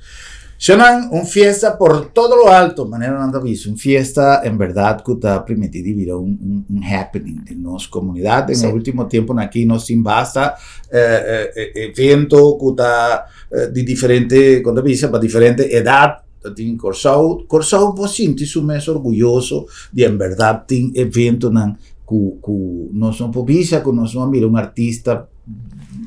Shonan, un fiesta por todo lo alto, manera nan ta bisa, un fiesta en berdad cu ta primiti di bira un, un, un happening den nos comunidad. Den e ultimo temponan aki nos tin basta eh, eh, evento cu ta eh, di diferente, con ta bisa, pa diferente edad. Ta tin Corsou, Corsou por sinti su mes orguyoso di en berdad tin eventonan cu, cu nos no por bisa cu nos no a mira un artista,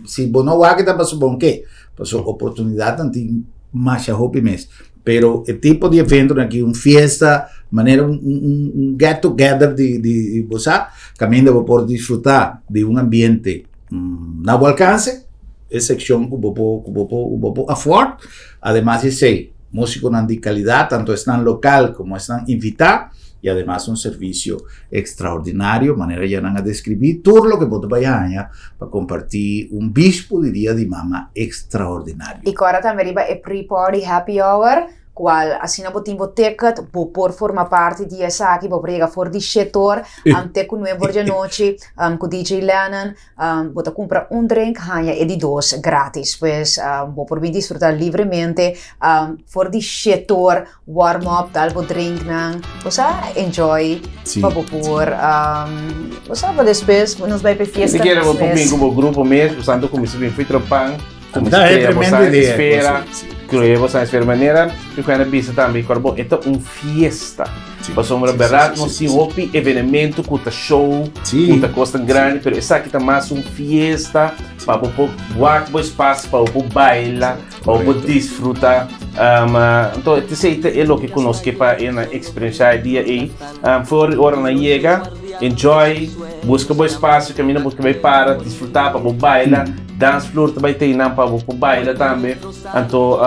si bo no wak ta pasobra bon ke. Pasobra oportunidatnan tin masha hopi mes. Pero e tipo di eventonan aki, un fiesta, manera un, un, un get together di, di, bo sa, kaminda bo por disfrutá di un ambiente mm, na bo alkanse, e sekshon ku bo por, ku bo por, ku bo por afford. Ademas di esei, músikonan di kalidat, tanto esnan lokal komo esnan invitá, i ademas un servisio ekstraordinario, manera ya nan a deskribí tur loke bo ta bai haña pa kompartí un bispu di Dia di Mama ekstraordinario. I kòrda tambe riba e pre-party happy hour, kual asina bo tin bo ticket, bo por forma parti di esaki, bo por yega for di shetor te ku nuebe or djanochi ku DJ Lennon. Bo ta kumpra un drink, haña e di dos gratis. Pues bo por bin disfruta libremente for di shetor, warm up, dal bo drinknan. Bo sa enjoy pa bo por, bo sa pa despues nos bai pa e fiesta. Si kier bo por bin ku bo grupo mes, bo sa anto kuminsá bin fui tropan, kuminsá krea bo sa esfera, krea bo sa esfera. Manera mi Juana bisa tambe, kor bo e ta un fiesta. Pasobra berdad nos tin hopi evenemento cu ta show, cu ta cosnan grandi, pero esaki ta mas un fiesta pa bo por wak bo espacio, pa bo por baila, pa bo por disfruta. Anto esey ta e loke cu nos ke pa e nan experiencia e dia ey. For ora nan yega, enjoy, busca bo espacio, caminda bo ke bay para, disfruta pa bo baila, dance floor ta bay ta eynan pa bo por baila tambe. Anto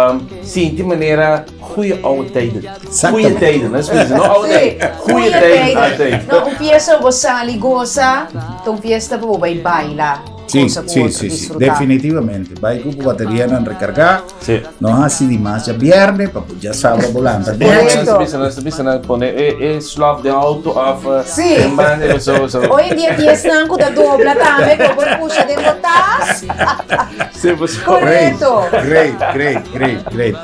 sinti manera. Goeie oude tijden. Goeie tijden, no es no oude tijden. Goeie tijden altijd. No, un fiesta bo sali goza, ta un fiesta pa bo bai baila. Sí, sí, sí, sí, definitivamente. Bai ku bo baterianan rekargá. Sí. No hasi di mas djabièrnè pa bo djasabra bo lanta. Correcto. Bisa na bisa na pone e e slof den auto of Sí. den banda so so. Hoy en dia tin esnan ku ta dobla tambe ku bo por pusha den bo tas. Sí, pues. Correcto. Great, great, great, great.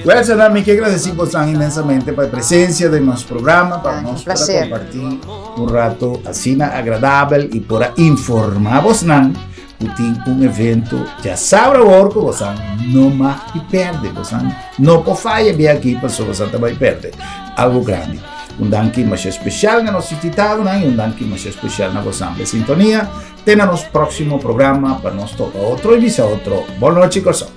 Well, Sandra, mi ke agradeci bosan inmensamente pa e presencia den nos programa, pa nos por a comparti un rato asina agradabel y por a informa bosnan ku tin un evento djasabra awor ku bosan no mag di perde, bosan no por faya bia aki pasobra bosan ta bai perde algo grandi. Un danki masha especial na nos invitadonan y un danki masha especial na bosan pa e sintonia. Te na nos próximo programa pa nos topa otro y bisa otro. Bon nochi, Kòrsou.